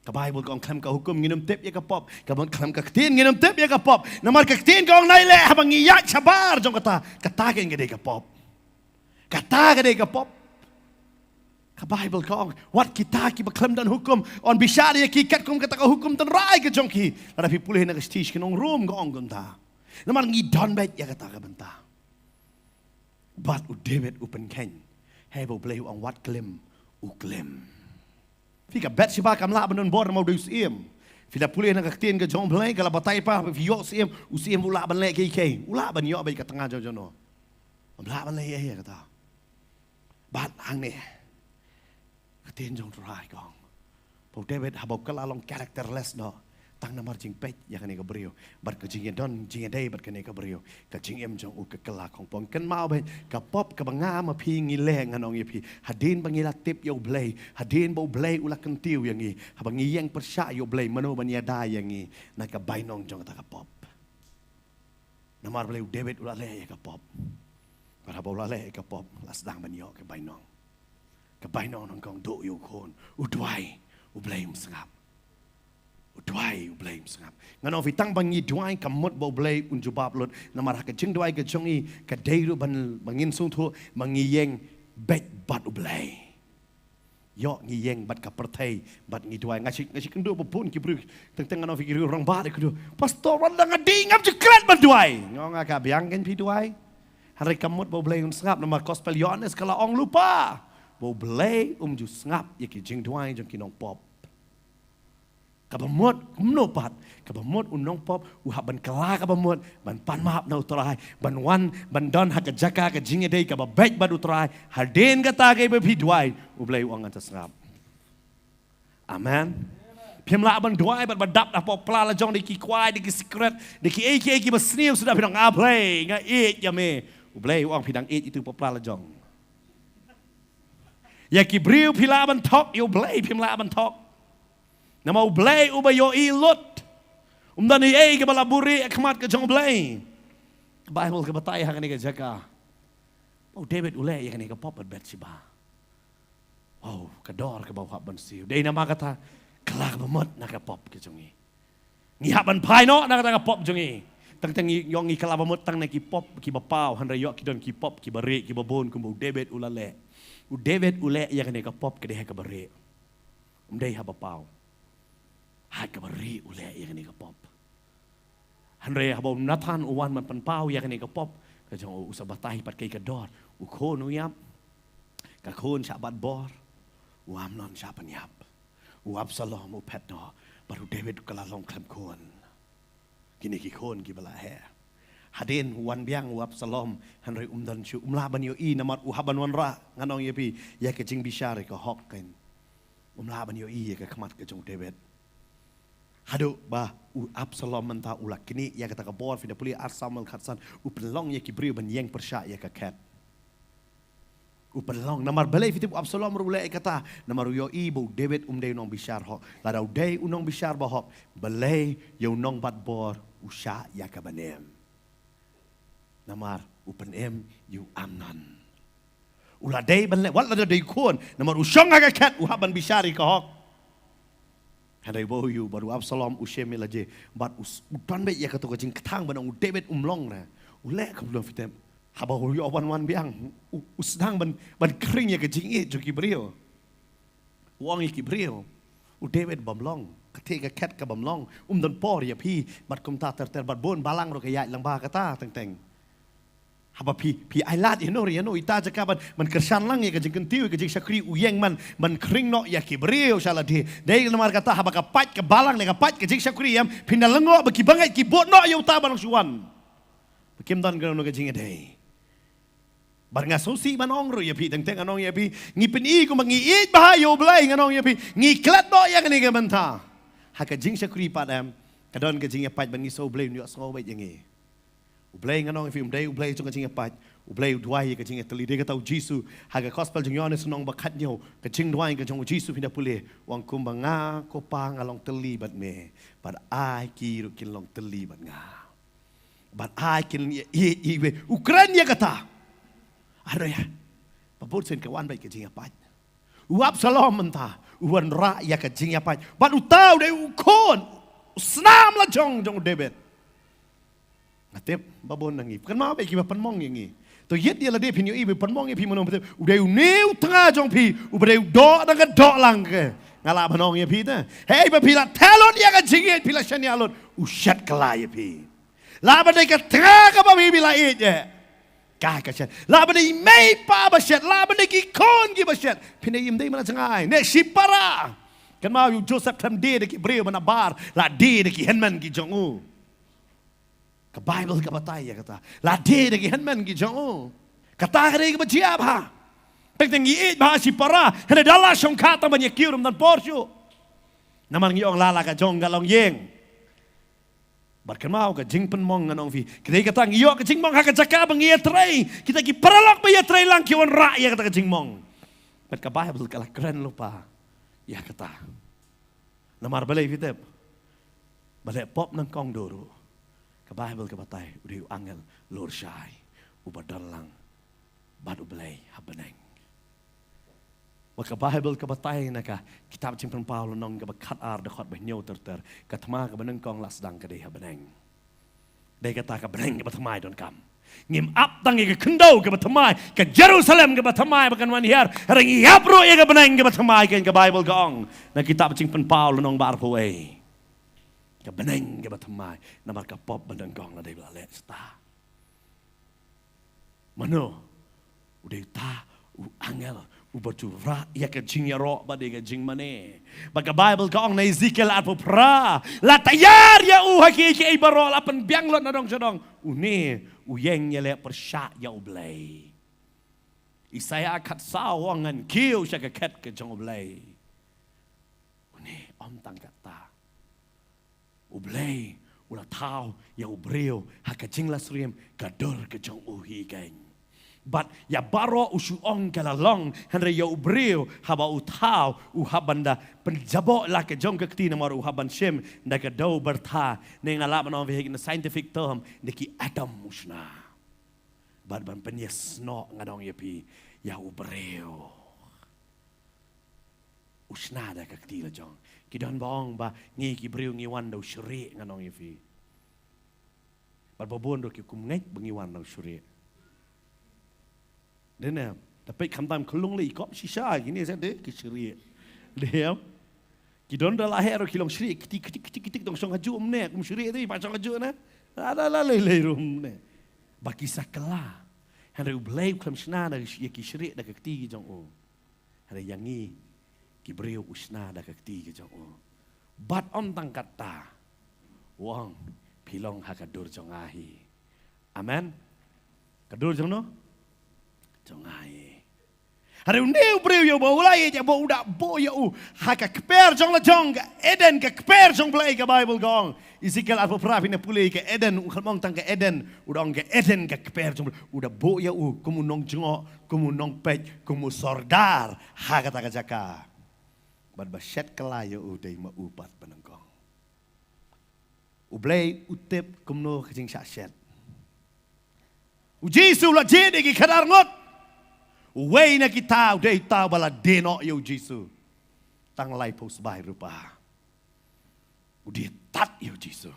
Ka Baibl ka ong khlem ka hukum ngin ym tip ïa ka pop. Ka bang khlem ka ktien ngin ym tip ïa ka pop. Namar ka ktien ka ong nai leh, haba ngi ïaid shabar jong kata, kata keiñ ka dei ka pop. Kata ka dei ka pop. Ka Baibl ka ong, wat kita kiba khlem don hukum yn bishar ïa ki katkum kata ka hukum tynrai ka jong ki. Lada phi pule na ka shithi sha ki nong Rom ka ong kumta. Namar ngi don beit ïa kata ka bynta. Bad u David u pynkheiñ. Hei ba U Blei u ong wat klim, u klim. Phi, ka Bathsheba kam lah ban don bor namar u dei u syiem. Phi da pule na ka ktien ka jong U Blei, ka la batai pat, phi ïoh syiem, u syiem u lah ban leh kiei kiei. U lah ban ïoh beit ka tnga jong jong no. Um lah ban leh ïa kata. Bad hangne ka ktien jong U Trai ka ong, ba u David haba u kylla long characterless noh, tang namar jingpeit ïa kane ka briew bad ka jingïadon jingïadei bad kane ka briew, ka jingim jong u ka kylla khongpong. Kynmaw beit, ka pop kaba nga ma phi ngi leh, ngan ong ïa phi, hadien ba ngi la tip ïa U Blei, hadien ba U Blei u la kyntiew ïa ngi, haba ngi ïeng pyrshah ïa U Blei, mano ban ïada ïa ngi na ka bainong jong kata ka pop. Namar balei? U David u la leh ïa ka pop. Bad haba u la leh ïa ka pop, la sdang ban ïoh ka bainong. Ka bainong nyngkong duh ïa u khun. U duwai, U Blei um sngap. U duwai, U Blei um sngap. Ngan ong ïa phi, tang ba ngi duwai kam mut ba U Blei un jubab lut. Namar ha ka jingduwai ka jong ngi, ka dei ruh ban, ba ngin sngewthuh ba ngi ïeng beit bad U Blei. Ïoh ngi ïeng bad ka pyrthei, bad ngi duwai. Nga shu, nga shu kynduh ba bun ki briew, teng teng ngan ong ïa phi, ki rangbah ki kynduh, "Pastor, wat la nga dih, ngam ju klet ban duwai." Nga ong, nga ka biang keiñ phi duwai. Hynrei kam mut ba U Blei un sngap, namar gospel Ïoannis ka la ong lypa ba U Blei um ju sngap ïa ki jingduwai jong ki nongpop. Kaba mut kumno pat? Kaba mut u nongpop u hap ban kylla kaba mut, ban pan map na U Trai, ban wan, ban don ha ka jaka ka jingïadei kaba beit bad U Trai. Hadien kata kaba phi duwai, U Blei u ong ngan sa sngap. Amen. Phim lah ban duwai bad ba dap da pop pla la jong da ki kwai, da ki sikret, da kiei kiei kiba sniew suda phi ong, "A Blei, nga ïeit ïa me." U Blei u ong phi dang ïeit ïa uto u pop pla la jong. Ïa ki briew phi lah ban thok, ïa U Blei phim lah ban thok. Namar U Blei uba ïohi lut. Um don ei ei kaba la buhrieh ha khmat ka jong U Blei. Ka Baibl ka batai ha kane ka jaka ba u David u leh ïa kane ka pop bad Bathsheba. Wow, ka dor kaba u hap ban siew. Dei namar kata, kylla kaba mut na ka pop ka jong ngi. Ngi hap ban phai noh na kata ka pop jong ngi. Tang tang ngi ïoh ngi kylla ba mut tang na ki pop kiba paw, hynrei ïoh ki don ki pop kiba rieh kiba bun kumba u David u la leh. U David u leh ïa kane ka pop ka dei ha kaba rieh. Um dei haba paw. Ha kaba rieh u leh ïa kane ka pop. Hynrei haba u Nathan u wan ban pynpaw ïa kane ka pop ka jong u, u sa batai pat kaei ka dor. U khun u ïap. Ka khun shah bat bor. U Amnon shah pynïap. U Absalom u phet noh. Bad u David u ka la long khlem khun. Kine ki khun kiba la heh. Hadien u wan biang u Absalom, hynrei um don shuh, um lah ban ïohi namar u hap ban wanrah, ngan ong ïa phi, ïa ka jingbishar ïa ka hok kein. Um lah ban ïohi ïa ka khmat ka jong u David. Haduh ba u Absalom mynta u la knieh ïa kata ka bor, phin da pule Ar Samuel khatsan, u pynlong ïa ki briew ban ïeng pyrshah ïa ka khet. U pynlong, namar balei phi tip u Absalom ruh u leh ïa kata, namar u ïohi ba u David um dei u nongbishar hok. Lada u dei u nongbishar ba hok, balei ïa u nongbat bor u shah ïa ka ba nem? Namar u pynim ïa u Amnon. U la dei ban leh, wat lada dei khun, namar u shong ha ka khet u hap ban bishar ïa ka hok. Hynrei ba u ïohi bad u Absalom u shim ïa la jong, bad u s-, u don beit ïa kato ka jingkthang ban ong u David um long re. U leh kumno phi tip? Haba u ïoh ban wan biang, u, u sdang ban, ban khring ïa ka jingïeit jong ki briew. U ong ïa ki briew, u David bym long, kata ka khet ka bym long, um don por ïa phi, bad kumta ter ter, bad bun balang ruh ka ïaid lang bad kata teng teng. Haba phi, phi ailad ïano ïano ita jaka ban, ban kyrshan lang ïa ka jingkyntiew, ïa ka jingshakri, u ïeng man, ban khring noh ïa ki briew sha lade. Dei namar kata haba ka pait ka balang ne ka pait ka jingshakri, em, phin da lyngngoh ba ki bangeit ki bud noh ïa uta ba long shuh wan. Ba kim don kano kano ka jingïadei. Bad nga sngewsih ban ong ruh ïa phi, teng teng ngan ong ïa phi, ngi pyni kumba ngi ïeit bha ïa u Blei, ngan ong ïa phi, ngi klet noh ïa kane ka bynta. Ha ka jingshakri pat, em, ka don ka jingïapait ban ngi sngew u Blei un ïohsngew beit ïa ngi. U Blei ngan ong ïa phi um dei u Blei jong ka jingïapait. U Blei u duwai ïa ka jingïatylli. Dei kata u Jisu ha ka gospel jong u Ïoannis lynnong ba khathynñiew, ka jingduwai ka jong u Jisu phin da pule, u ong kumba nga ko Pa nga long tylli bad me, bad ai ki ruh kin long tylli bad nga. Bad ai kin ïa, ïa, ïa, u kren ïa kata. Hynrei ïa, ba bun sien ka wan beit ka jingïapait. U Absalom mynta u wanrah ïa ka jingïapait. Bad uta u dei u khun, u snam la jong jong u David. Nga tip ba bun na ngi, kynmaw beit kiba pynmong ïa ngi. To ïit ïa lade phin ïohi ba pynmong ïa phi mano, ba tip u dei une u tnga jong phi uba dei u doh da ka dohlang. Nga lah ban ong ïa phi te, hei ba phi la theh lut ïa ka jingïeit, phi la shaniah lut, u shet kylla ïa phi. Lah ban dei ka tnga kaba phi la ïeit eh, ka, ka shet. Lah ban dei i mei i pa ba shet, lah ban dei ki khun kiba shet, phin dei im dei man la jngai ne shipara. Kynmaw ïa u Joseph, khlem die da ki briew ba nabar, la die da ki hynmen ki jong u. Ka Baibl ka batai ïa kata. La die da ki hynmen ki jong u. Kata ka dei kaba jia bha. Teng teng ngi ïeit bha shipara, hynrei da la shongkha tang ban ïa kiew ruh ym don por shuh. Namar ngi ong la la ka jong ka longïing. Bad kynmaw ka jingpynmong ngan ong phi, ka dei kata ngi ïoh ka jingmong ha ka jaka ba ngi ïatrei. Kita ki paralok ba ïatrei lang ki wanrah ïa kata ka jingmong. Bad ka Baibl ka la kren lypa ïa kata. Namar balei phi tip? Ba leh pop nyngkong duh ruh, ka Baibl ka batai u dei u angel lurshai uba don lang bad u Blei ha bneng. Ba ka Baibl ka batai na ka kitab Jingpynpaw lynnong kaba khatar, dkhot ba hynñiew ter ter, ka thma kaba nyngkong la sdang ka dei ha bneng. Dei kata ka bneng kaba thymmai donkam. Ngim ap tang ïa ka khyndew kaba thymmai, ka Jerusalem kaba thymmai ba kan wan hiar, hynrei ngi ap ruh ïa ka bneng kaba thymmai, kane ka Baibl ka ong na kitab Jingpynpaw lynnong ba arphew wei. Ka bneng kaba thymmai, namar ka pop ba nyngkong la dei ba la leh shata. Mano? U dei uta u angel uba ju rah ïa ka jingïaroh bad ïa ka jingmane. Ba ka Baibl ka ong na Ezekiel arphew phra, la taiar ïa u ha kiei kiei baroh, la pynbiang lut na dong sha dong. Une u ïeng ïaleh pyrshah ïa u Blei. Isaïah khatsaw u ong ngan kiew sha ka khet ka jong u Blei. Une ym tang katta. U Blei u la thaw ïa u briew ha ka jinglasyriem ka dur ka jong u hi keiñ. Bad ïa baroh u shu ong ka la long, hynrei ïa u briew haba u thaw u hap ban da pynjaboh la ka jong ka kti, namar u hap ban shim da ka dew byrtha, ne nga lah ban ong phi ha ka scientific term da ki atom u shna. Bad ban pynïasnoh, ngan ong ïa phi, ïa u briew. U shna da ka kti la jong. Ki don ba ong ba ngi ki briew ngi wan da u shrieh, ngan ong ïa phi. Bad ba bun ruh ki kum ngeit ba ngi wan da u shrieh. Dei ne, da peit khamtam ka long lei kop shisha kine, sa dei ki shrieh. Dei em? Ki don da la heh ruh ki long shrieh, kti kti kti kti, dang shong hajuh mynne, kum shrieh dei ba shong hajuh ne. La la la lei lei ruh mynne. Ba ki sa kylla. Hynrei u Blei u khlem shna da ïa ki shrieh da ka kti ki jong u. Hynrei ïa ngi ki briew u shna da ka kti ka jong u. Bad ym tang katta, u ong, phi long ha ka dur jong nga hi. Amen. Ka dur jong no? Jong nga hi. Hynrei une u briew ïa u ba u la ïeit, ba u da buh ïa u ha ka kper jong la jong, ka Eden, ka kper jong Blei, ka Baibl ka ong. Ezekiel arphew phra, phin pule ka Eden, u khlem ong tang ka Eden, u da ong ka Eden, ka kper jong Blei. U da buh ïa u kum u nongjngoh, kum u nongpeit, kum u sordar ha kata ka jaka. Bad ba shet kylla ïa u dei ma u pat, ba nyngkong. U Blei u tip kumno ka jingshah shet. U Jisu u la jied ïa ki khadar ngut. Uwei na kita u dei uta uba la die noh ïa u Jisu. Tang laiphew sbai rupa. U die tad ïa u Jisu.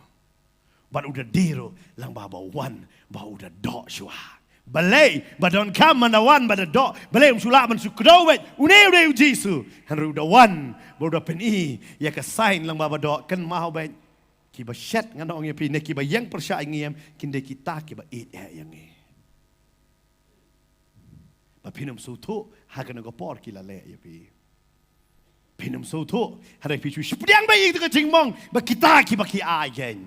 Bad u da die ruh lyngba ba wan, ba u da doh shuwa. Balei, ba donkam ban da wan, ba da doh. Balei um shu lah ban shu kdew beit. Une u dei u Jisu. Hynrei u da wan, ba u da pyni ïa ka sign lyngba ba doh, kynmaw beit. Kiba shet, ngan ong ïa phi, ne kiba ïeng pyrshah ïa ngi em, kin dei kita kiba ïeit eh ïa ngi. Ba phin ym sngewthuh ha kano ka por ki la leh ïa phi. Phin ym sngewthuh, hynrei phi shu shepdiang beit ïa ka jingmong ba kita kiba ki aiñ.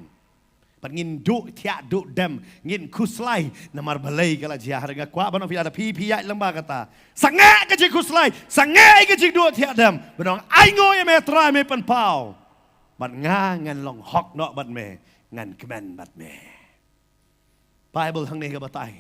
Bad ngin duh thiah duh dem, ngin khuslai, namar balei ka la jia. Hynrei nga kwah ban ong phi, lada phi, phi ïaid lyngba kata, sangeh ka jingkhuslai, sangeh ka jingduh thiah dem. Ban ong, ainguh ïa me Trai, me pynpaw. Bad nga ngan long hok noh bad me, ngan kmen bad me. Baibl hangne ka batai.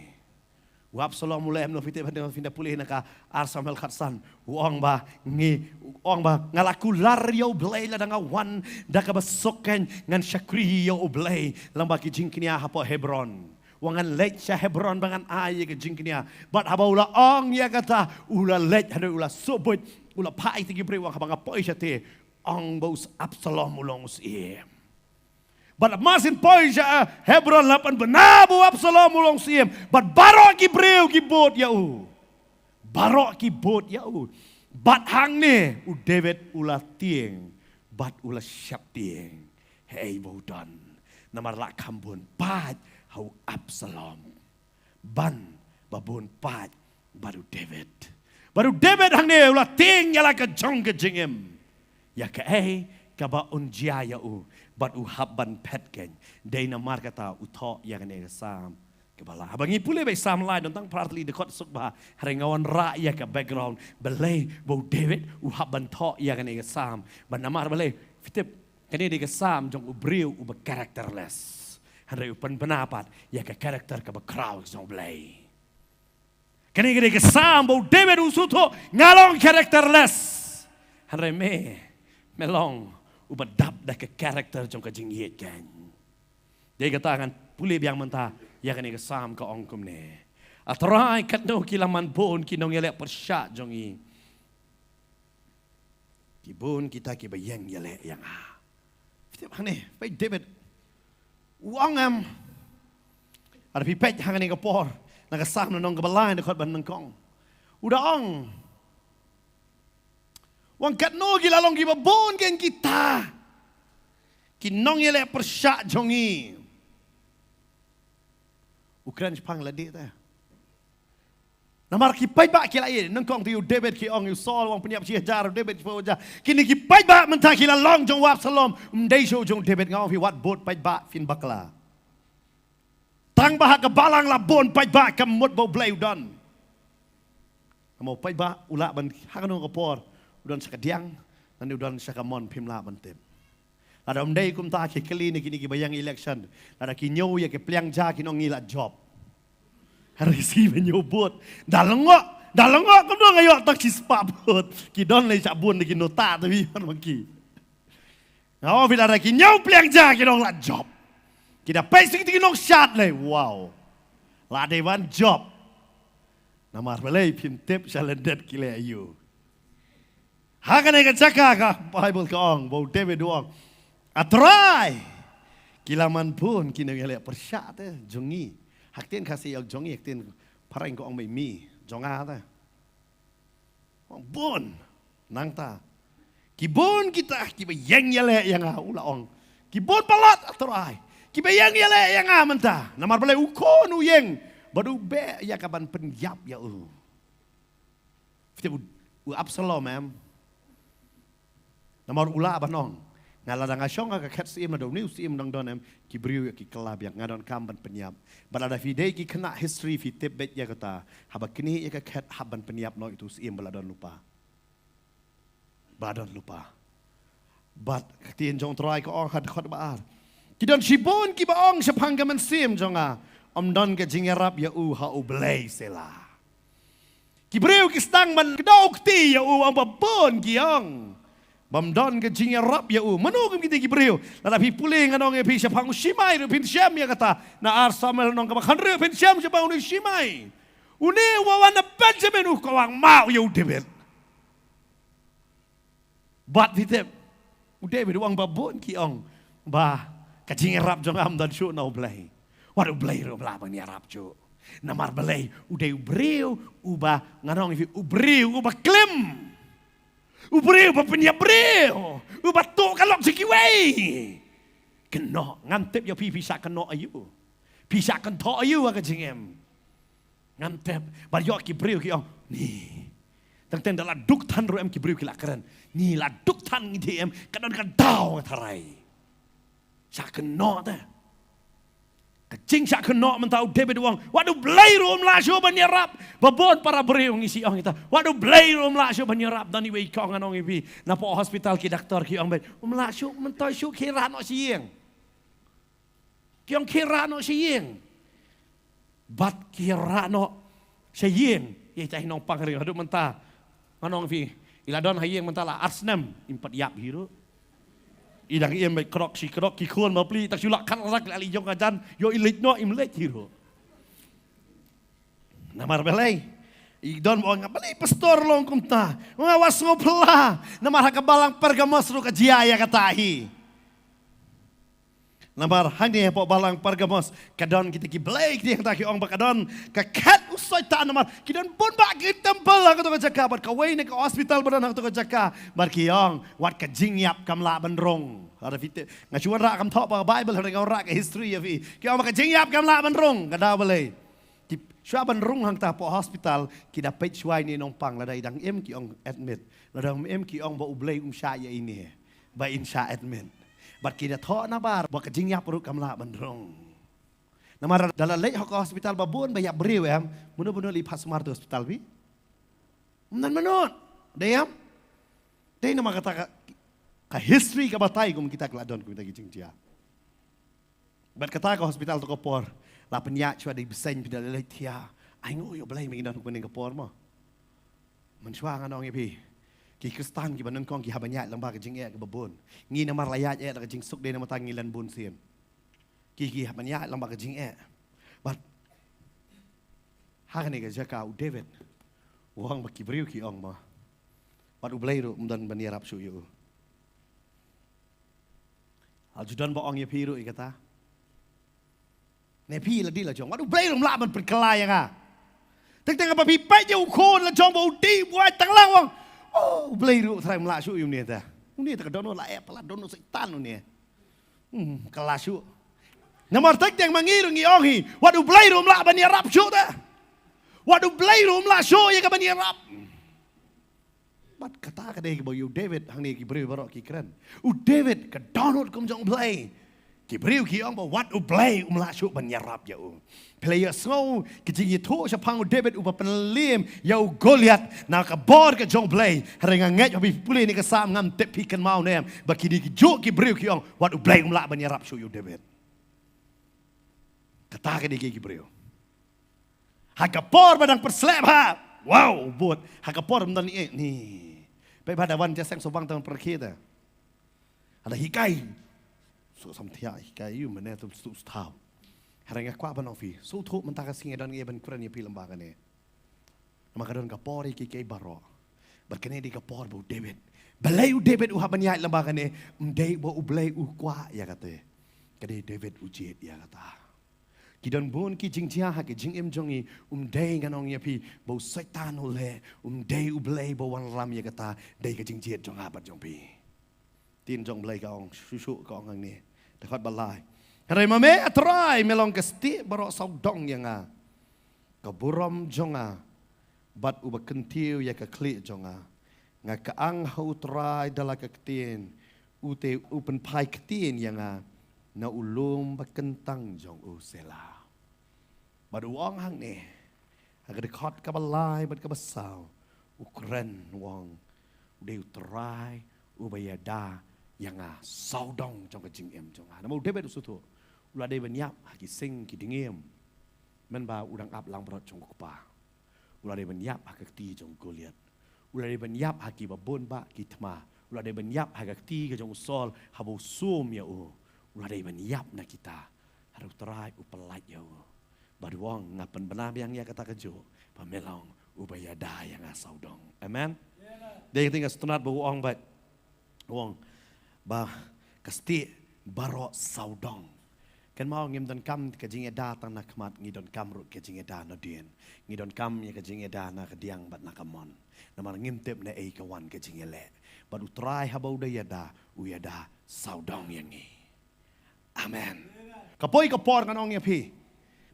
U Absalom u leh kumno, phi tip, hynrei phin da pule na ka ar Samuel khatsan. U ong ba ngi, u ong ba nga la kular ïa U Blei lada nga wan da kaba suk, ngan shakri ïa U Blei lyngba ki jingkñia hapoh Hebron. U ong ngan leit sha Hebron ba ngan ai ïa ka jingkñia. Bad haba u la ong ïa kata, u la leit, hynrei u la sngewbha, u la phah ïa ki briew, u ong haba nga poi shatei, ong ba u Absalom u long u syiem. Bad mar syn poi sha, eh, Hebron, la pynbna ba u Absalom u long syiem. Bad baroh ki briew ki bud ïa u. Baroh ki bud ïa u. Bad hangne u David u la tieng. Bad u la sheptieng. Hei ba u don. Namar la kham bun paid ha u Absalom. Ban ba bun paid bad u David. Bad u David hangne u la tieng ïa la ka jong ka jingim. Ïa kaei kaba un jia ïa u. Bad u hap ban phet kein. Dei namar kata u thoh ïa kane ka Salm kaba lai. Haba ngi pule beit Salm lai, don tang phra tylli dkhot suk bha. Hynrei nga wanrah ïa ka background. Balei ba u David u hap ban thoh ïa kane ka Salm. Bad namar balei, phi tip, kane dei ka Salm jong u briew uba characterless. Hynrei u pynbna pat ïa ka character kaba khraw jong U Blei. Kane ka dei ka Salm ba u David u sngewthuh, nga long characterless. Hynrei me, me long uba dap da ka character jong ka jingïeit kein. Dei kata ngan pule biang mynta ïa kane ka Salm, ka ong kumne. A Trai, katno ki la man bun ki nongïaleh pyrshah jong ngi. Ki bun kita kiba ïeng ïaleh ïa nga. Phi tip hangne, peit David. U ong em. Lada phi peit hangne ka por, na ka Salm lynnong kaba lai, dkhot ba nyngkong. U da ong. U ong katno ki la long kiba bun kein kita ki nongïaleh pyrshah jong ngi. U kren shaphang lade te. Namar ki paidbah ki la ïeit, nyngkong te ïa u David ki ong, ïa u Saul u ong pynïap shi hajar, u David shiphew hajar. Kine ki paidbah mynta ki la long jong u Absalom, ym dei shuh jong u David. Nga ong phi, wat bud paidbah phin bakla. Tang ba ha ka balang la bun paidbah, ka mut ba U Blei u don. Namar u paidbah u lah ban ha kano ka por u don sha ka diang, lane u don sha ka mon, phim lah ban tip. Lada ym dei kumta ki kylli na kine kiba ïeng election. Lada ki ñiew ïa ki pliang ja kin ong ngi la jop. Hynrei shi ba ñiew vote. Da lyngngoh, da lyngngoh kumno nga ïoh tang shispah vote. Ki don lei sha bun na ki nota te wi man ma ki. Nga ong phi, lada ki ñiew pliang ja kin ong la jop. Ki da peit sha ki nongshad lei, wow. La dei ban jop. Namar balei, phim tip sha lyndet ki leh aïu. Ha kane ka jaka ka Baibl ka ong, ba u David u ong, a Trai, ki la man bun ki nongïaleh pyrshah te jong ngi. Ha ktien Khasi ong jong ngi, ha ktien phareng ka ong mei mi, jong nga te. Ong bun, nangta. Ki bun kita kiba ïeng ïaleh ïa nga, u la ong. Ki bun palat, a Trai, kiba ïeng ïaleh ïa nga mynta. Namar balei, u khun u ïeng bad u beh ïa ka ban pynïap ïa u. Phi tip u, u Absalom em. Namar u lah ban ong, Nga lada nga shong ha ka khet syiem, lada une u syiem dang don em, ki briew ïa ki kylla biang, nga donkam ban pynïap. Bad lada phi dei ki khynnah history phi tip beit ïa kata, haba knieh ïa ka khet hap ban pynïap noh ïa utu u syiem ba la don lypa. Ba la don lypa. Bad ka ktien jong U Trai ka ong ha dkhot ba ar, ki don shibun kiba ong shaphang ka mynsiem jong nga, ym don ka jingïarap ïa u ha U Blei. Selah. Ki briew ki sdang ban kdew kti ïa u, ong ba bun ki ong bym don ka jingïarap ïa u. Mano kum kine ki briew? Lada phi pule ngan ong ïa phi shaphang u Shimei ruh phin shem ïa kata. Na Ar Samuel lynnong kaba khathynriew phin shem shaphang une u Shimei. Une uba wan na Benjamin, u kawang maw ïa u David. Bad phi tip, u David u ong ba bun ki ong ba ka jingïarap jong nga ym don shuh na U Blei. Wat U Blei ruh um lah ban ïarap shuh. Namar balei? U dei u briew uba, ngan ong ïa phi, u briew uba klim. U briew uba pynïap briew, uba tuh ka lok sha kiwei. Kynnoh, ngam tip ïa phi, phi shah kynnoh aïu, phi shah kynthoh aïu ha ka jingim. Ngam tip. Bad ïoh ki briew ki ong, ni, teng teng da la duk than ruh em, ki briew ki la kren, ni, la duk than ngi dei em, ka don ka daw nga tharai. Shah kynnoh te. Ka jingshah kynnoh mynta, u David u ong, wat U Blei ruh um lah shuh ban ïarap. Ba bun para briew ngi shu ong ïa kata, wat U Blei ruh um lah shuh ban ïarap. Don iwei i kong, ngan ong ïa phi, napoh hospital ki doktor ki ong beit, um lah shuh, mynta shuh khie rah noh sha ïing. Ki ong khie rah noh sha ïing. Bad khie rah noh sha ïing. Ïa ita i nongpang ring haduh mynta, ngan ong ïa phi, i la don ha ïing mynta la ar snem, im pat ïap hi ruh. I dang im beit, krok shi krok, ki khun bapli, tak shu lah khat rak la i jong ka jan, ïoh i leit noh, im leit hi ruh. Namar balei? I don ba ong, balei pastor long kumta? Nga wat sngewphylla. Namar ha ka balang Pergamos ruh ka jia ïa kata hi. Namar hangne hapoh balang Pergamos ka don kita ki blei, kita hangta ki ong ba ka don ka khet u Soitan, namar ki don bun bah ki templ ha kato ka jaka, bad kawei na ka hospital ba don ha kato ka jaka, bad ki ong wat ka jingïap kam lah ban rung. Lada phi tip, nga shu wanrah, kam thoh pa ka Bible, hynrei nga wanrah ka history ïa phi. Ki ong ba ka jingïap kam lah ban rung. Ka daw balei? Ki, shuwa ban rung hangta hapoh hospital, ki da peit shuwa ine i nongpang, lada i dang im ki ong admit, lada ym im ki ong ba U Blei um shah ïa ine ba in shah admit. Bad ki da thoh na bar ba ka jingïap ruh kam lah ban rung. Namar da la leit ha ka hospital ba bun ba ïap briew em, mano mano leit phah sumar tu hospital phi? Ym don mano. Dei em? Dei namar kata ka, ka history ka batai kum kita ki la don kum kita ki jingjia. Bad kata ka hospital to ka por la pynïaid shuwa da i bseiñ, phi da leit thiah. Ai nguh ïa U Blei, mynta ngi don ha kane ka por mo. Mynshuwa ngan ong ïa phi, ki Khristan kiba nyngkong ki hap ban ïaid lyngba ka jingeh kaba bun. Ngi namar la ïaid eh da ka jingsuk, dei namar ta ngi len bun sien. Ki, ki hap ban ïaid lyngba ka jingeh. Bad ha kane ka jaka u David u ong ba ki briew ki ong mo, wat U Blei ruh um don ban ïarap shuh ïa u. Ha ju don ba ong ïa phi ruh ïa kata? Ne phi la dei la jong, wat U Blei ruh um lah ban pynkylla ïa nga. Teng teng haba phi peit ïa u khun la jong ba u dih buaid tang lang, u ong, oh, U Blei ruh trai um lah shuh ïa une te. Une te ka dohnud la eh, pala dohnud Soitan une. Hmm, kylla shuh. Namar teng teng ma ngi ruh ngi ong hi, wat U Blei ruh um lah ban ïarap shuh te. Wat U Blei ruh um lah shuh ïa ka ban ïarap. Bad kata ka dei kaba ïa u David, hangne ki briew baroh ki kren, u David ka dohnud kum jong U Blei. Ki briew ki ong ba wat U Blei um lah shuh ban ïarap ïa u. Phi la ïohsngew ka jingïathuh shaphang u David uba pynliem ïa u Goliath na ka bor ka jong U Blei. Hynrei nga ngeit haba phi pule ïa kane ka Salm, ngam tip phi kynmaw ne em, ba kine ki juh ki briew ki ong wat U Blei um lah ban ïarap shuh ïa u David. Kata ka dei ki briew. Ha ka por ba dang pyrsleh bha, wow, bud. Ha ka por ym don eh ni. Peit bha, da wan jingïaseng sngewbang tang pyrkhie te. Haba hikai, sngewsih thiah hikai, ïa u mane tu tu thaw. Hynrei nga kwah ban ong ïa phi, sngewthuh mynta ka sngi don eh ban kren ïa phi lyngba kane. Namar ka don ka por ïa kiei kiei baroh. Bad kane dei ka por ba u David, balei u David u hap ban ïaid lyngba kane? Ym dei ba U Blei u kwah ïa kata. Ka dei David u jied ïa kata. Ki don bun ki jingjia ha ki jingim jong ngi, ym dei, ngan ong ïa phi, ba u Soitan u leh, ym dei U Blei ba u wanlam ïa kata, dei ka jingjied jong nga bad jong phi. Ktien jong U Blei ka ong shuh shuh, ka ong hangne, dkhot ba lai, hynrei ma me, A Trai, me long ka stieh baroh sawdong ïa nga, ka burom jong nga bad uba kyntiew ïa ka khlieh jong nga. Nga kyang ha U Trai da la ka ktien, U te u pynphai ktien ïa nga na u lum ba kyntang jong u. Selah. Bad u ong hangne ha ka dkhot kaba lai bad kaba saw, u kren u ong, u dei u Trai uba ïada ïa nga sawdong jong ka jingim jong nga. Namar u David u sngewthuh u la dei ban ïap ha ki sing ki dngiem, mynba u dang ap langbrot jong u kpa. U la dei ban ïap ha ka kti jong u Goliath. U la dei ban ïap ha ki babun ba ki thma. U la dei ban ïap ha ka kti ka jong u Saul haba u sum ïa u. U la dei ban ïap na kita. Hynrei u Trai u pyllait ïa u. Bad u ong, nga pynbna biang ïa kata kajuh ba me long uba ïada ïa nga sawdong. Amen. Dei ka ting ka sngewtynnat ba u ong bad u ong ba ka stieh baroh sawdong. Kynmaw, ngim donkam ka jingïada tang na khmat, ngi donkam ruh ka jingïada nadien. Ngi donkam ïa ka jingïada na ka diang bad na ka mon. Namar ngim tip naei ka wan ka jingïaleh. Bad u Trai haba u da ïada, u ïada sawdong ïa ngi. Amen. Ka poi ka por ngan ong ïa phi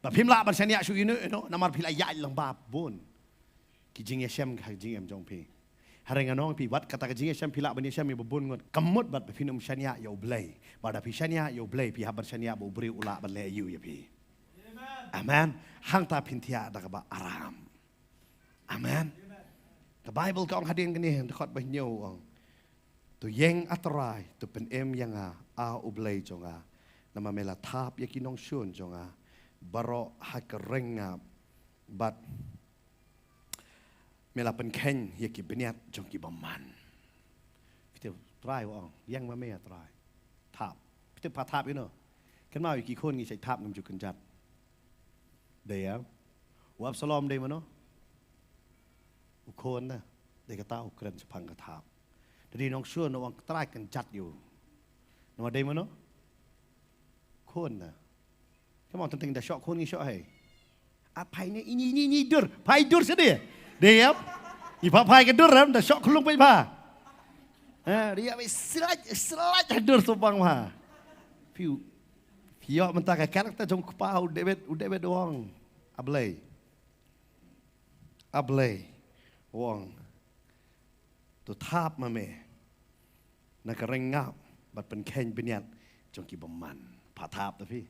ba phim lah ban shaniah shuh ïano ïano namar phi la ïaid lang ba bun ki jingïashem ha ka jingim jong phi. Hynrei ngan ong ïa phi, wat kata ka jingïashem phi lah ban ïashem ïa ba bun ngut, kam mut bad ba phin ym shaniah ïa U Blei. Bad da phi shaniah ïa U Blei, phi hap ban shaniah ba u briew u lah ban leh aïu ïa phi. Amen. Hangta phin thiah da kaba aram. Amen. Ka Baibl ka ong hadien kane, dkhot ba hynñiew u ong, to ïeng, A Trai, to pynim ïa nga, A U Blei jong nga. Namar me la thap ïa ki nongshun jong nga baroh ha ka reng ngap, bad me la pynkheiñ ïa ki bniat jong ki bymman. Phi tip, Trai u ong, ïeng ma me, A Trai. Thap. Phi tip pha thap ïano? Kynmaw, ïa ki khun ngi shait thap, ngim ju kynjat. Dei ïa u Absalom, dei mano? U khun na. Dei kata u kren shaphang ka thap. Dei nongshun, u ong, Trai, kynjat ïa u. Namar dei mano? Khun na. Kynmaw, teng teng da shoh khun ngi shoh hi. Ap phai ne ini ini ini dur. Phai dur sini. Dei ïa. I pha phai ka dur ram da shoh khunlung peit pha. Ha, dei ïa, slide slide dur sumbang pha. Phi, phi ïoh mynta ka character jong u kpa, u David, u David u ong, A Blei. A Blei, u ong, to thap ma me na ka reng ngap bad pynkheiñ bniat jong ki bymman. Pha thap ta phi.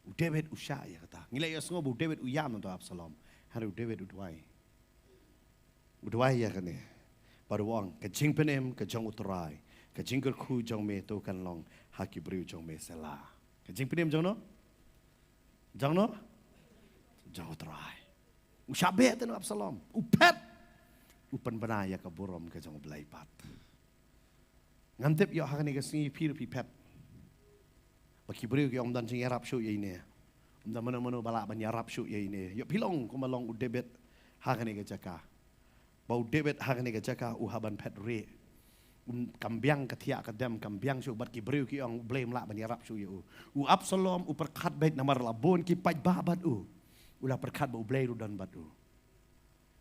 U David u shah ïa kata. Ngi la ïohsngew ba u David u ïam na u Absalom. Hynrei u David u duwai. U duwai ïa kane. Bad u ong, ka jingpynim ka jong u Trai, ka jingkyrkhu jong me to kan long ha ki briew jong me. Selah. Ka jingpynim jong no? Jong no? Jong u Trai. U shah beh te na u Absalom. U phet. U pynbna ïa ka burom ka jong U Blei pat. Ngam tip ïoh ha kane ka sngi phi ruh phi phet. Ba ki briew ki ong ym don jingïarap shuh ïa ine. Ym don mano mano ba lah ban ïarap shuh ïa ine. Ïoh phi long kumba long u David ha kane ka jaka. Ba u David ha kane ka jaka u hap ban phet rieh. Um, kam biang ka thiah ka dem, kam biang shuh, bad ki briew ki ong U Blei um lah ban ïarap shuh ïa u. U Absalom u pyrkhat beit namar la bun ki paidbah bad u. U la pyrkhat ba U Blei ruh don bad u.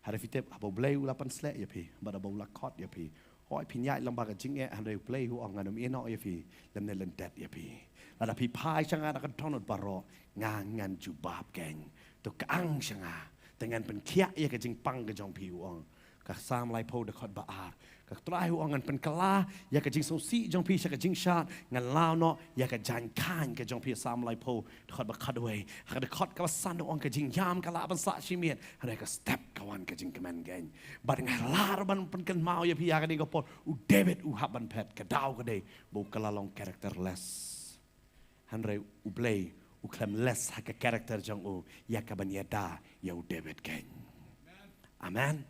Hynrei phi tip, haba U Blei u la pynsleh ïa phi, bad haba u la khot ïa phi, hooid phin ïaid lang ba ka jingeh, hynrei U Blei u ong ngan ym ïehnoh ïa phi lymne lyndet ïa phi. Lada phi phai sha nga da ka dohnud baroh, nga ngan jubab keiñ. To kyang sha nga, te ngan pynkhiah ïa ka jingpang ka jong phi, u ong. Ka Salm laiphew dkhot ba ar. Ka Trai u ong ngan pynkylla ïa ka jingsngewsih jong phi sha ka jingshad, ngan law noh ïa ka jaiñkhaiñ ka jong phi. Salm laiphew dkhot ba khatwei. Ha ka dkhot kaba san u ong ka jingïam ka lah ban sah shimet, hynrei ha ka step ka wan ka jingkmen keiñ. Bad nga lah ruh ban pynkynmaw ïa phi ha kane ka por, u David u hap ban phet, ka daw ka dei ba u kylla long characterless. Hynrei U Blei u khlem less ha ka character jong u ïa kaban ïada ïa u David keiñ. Amen.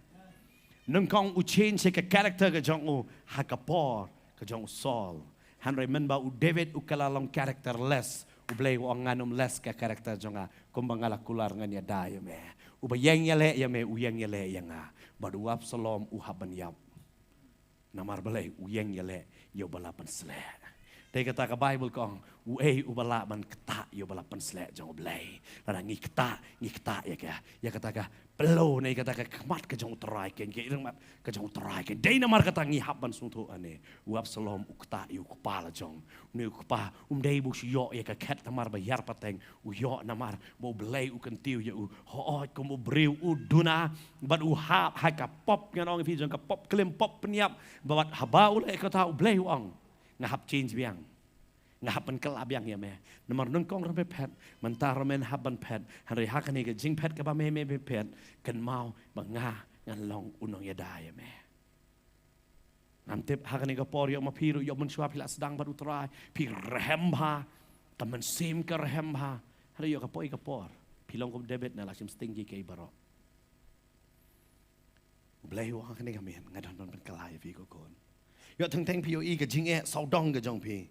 Nyngkong u change ïa ka character ka jong u ha ka por ka jong u Saul. Hynrei mynba u David u kylla long characterless, U Blei u ong ngan ym less ka character jong nga, kumba nga la kular ngan ïada ïa me. Uba ïeng ïaleh ïa me u ïeng ïaleh ïa nga. Bad u Absalom u hap ban ïap. Namar balei? U ïeng ïaleh ïa uba la pynsleh. Te kata ka Baibl ka ong, uei uba lah ban ktah ïa uba la pynsleh jong U Blei? Lada ngi ktah, ngi ktah ïa ka, ïa kata ka Pynlut ne kata ka khmat ka jong U Trai kein, ka jingkhmat ka jong U Trai kein. Dei namar kata ngi hap ban sngewthuh ane. U Absalom u ktah ïa u kpa la jong. Une u kpa um dei ba u shu ïoh ïa ka khet namar ba hiar pateng. U ïoh namar ba U Blei u kyntiew ïa u. Hooid kum u briew u duna bad u hap ha ka pop, ngan ong ïa phi, jong ka pop klim pop pynïap. Bad haba u leh kata U Blei u ong, nga hap change biang. Nga hap ban kylla biang ïa me. Namar nyngkong ruh me phet, mynta ruh me hap ban phet. Hynrei ha kane ka jingphet kaba me me phet, kynmaw ba nga ngan long u nongïada ïa me. Ngam tip ha kane ka por ïoh ma phi ruh, ïoh mynshuwa phi la sdang bad U Trai, phi rhem bha, ka mynsiem ka rhem bha. Hynrei ïoh ka poi ka por phi long kum David, na la shim sting ki kei baroh. U Blei u ong ha kane ka miet, nga don ban pynkylla ïa phi ko khun. Ïoh teng teng phi ïohi ka jingeh sawdong ka jong phi.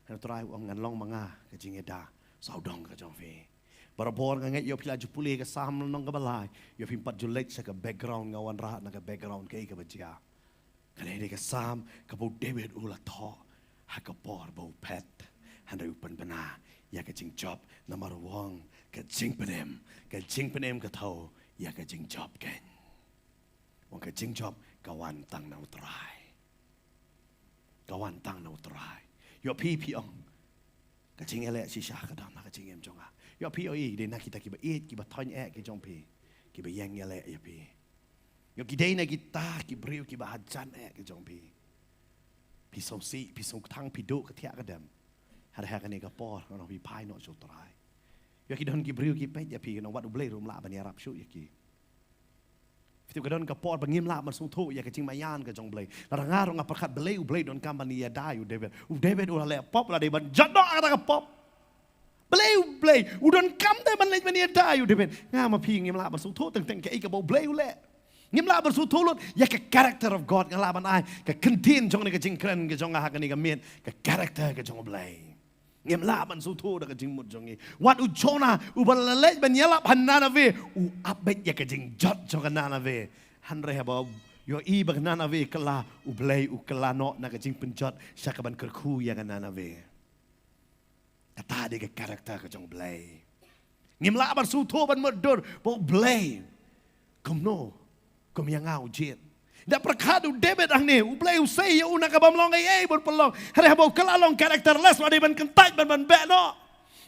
Hynrei U Trai u ong ngan long ma nga ka jingïada sawdong ka jong phi. Barabor nga ngeit ïoh phi la ju pule ka Salm lynnong kaba lai. Ïoh phim pat ju leit sha ka background, nga wanrah na ka background kaei kaba jia. Kane dei ka Salm kaba u David u la thoh ha ka por ba u phet. Hynrei u pynbna ïa ka jingjop namar u ong ka jingpynim, ka jingpynim ka thew ïa ka jingjop kein. U ong ka jingjop ka wan tang na U Trai. Ka wan tang na U Trai. Ïoh phi phi ong ka jingïaleh shisha ka dang na ka jingim jong nga. Ïoh phi ïohi dei na kita kiba ïeit, kiba thoiñ eh ki jong phi, kiba ïeng ïaleh ïa phi. Ïoh ki dei na kita ki briew kiba hajan eh ki jong phi. Phi sngewsih, phi sngewtang, phi duh ka thiah ka dem. Hynrei ha kane ka por ngan ong phi phai noh sha U Trai. Ïoh ki don ki briew ki peit ïa phi, ngan ong wat U Blei ruh um lah ban ïarap shuh ïa ki. Phi tip ka don ka por ba ngim lah ban sngewthuh ïa ka jingmaïan ka jong U Blei. Lada nga ruh nga pyrkhat balei U Blei u donkam ban ïada ïa u David. U David u la leh pop, u la dei ban jot noh kata ka pop. Balei U Blei u donkam te ban leit ban ïada ïa u David. Nga ma phi ngim lah ban sngewthuh teng teng kaei kaba U Blei u leh. Ngim lah ban sngewthuh lut ïa ka character of God, nga lah ban ai ka kyntien jong kane ka jingkren ka jong nga ha kane ka miet, ka character ka jong U Blei. Ngim lah ban sngewthuh da ka jingmut jong ngi. Wat u Jonah uba la leit ban ïalap ha Ninive, u ap beit ïa ka jingjot jong ka Ninive. Hynrei haba ïohi ba ka Ninive ka la, U Blei u kylla noh na ka jingpynjot sha ka ban kyrkhu ïa ka Ninive. Kata dei ka character ka jong U Blei. Ngim lah ban sngewthuh ban mutdur ba U Blei kumno kum ïa nga u jied. Da pyrkhat u David hangne, U Blei u sei ïa u na ka bym long ei ei ban pynlong. Hynrei haba u kylla long characterless, u la dei ban kyntait ban ban beh noh.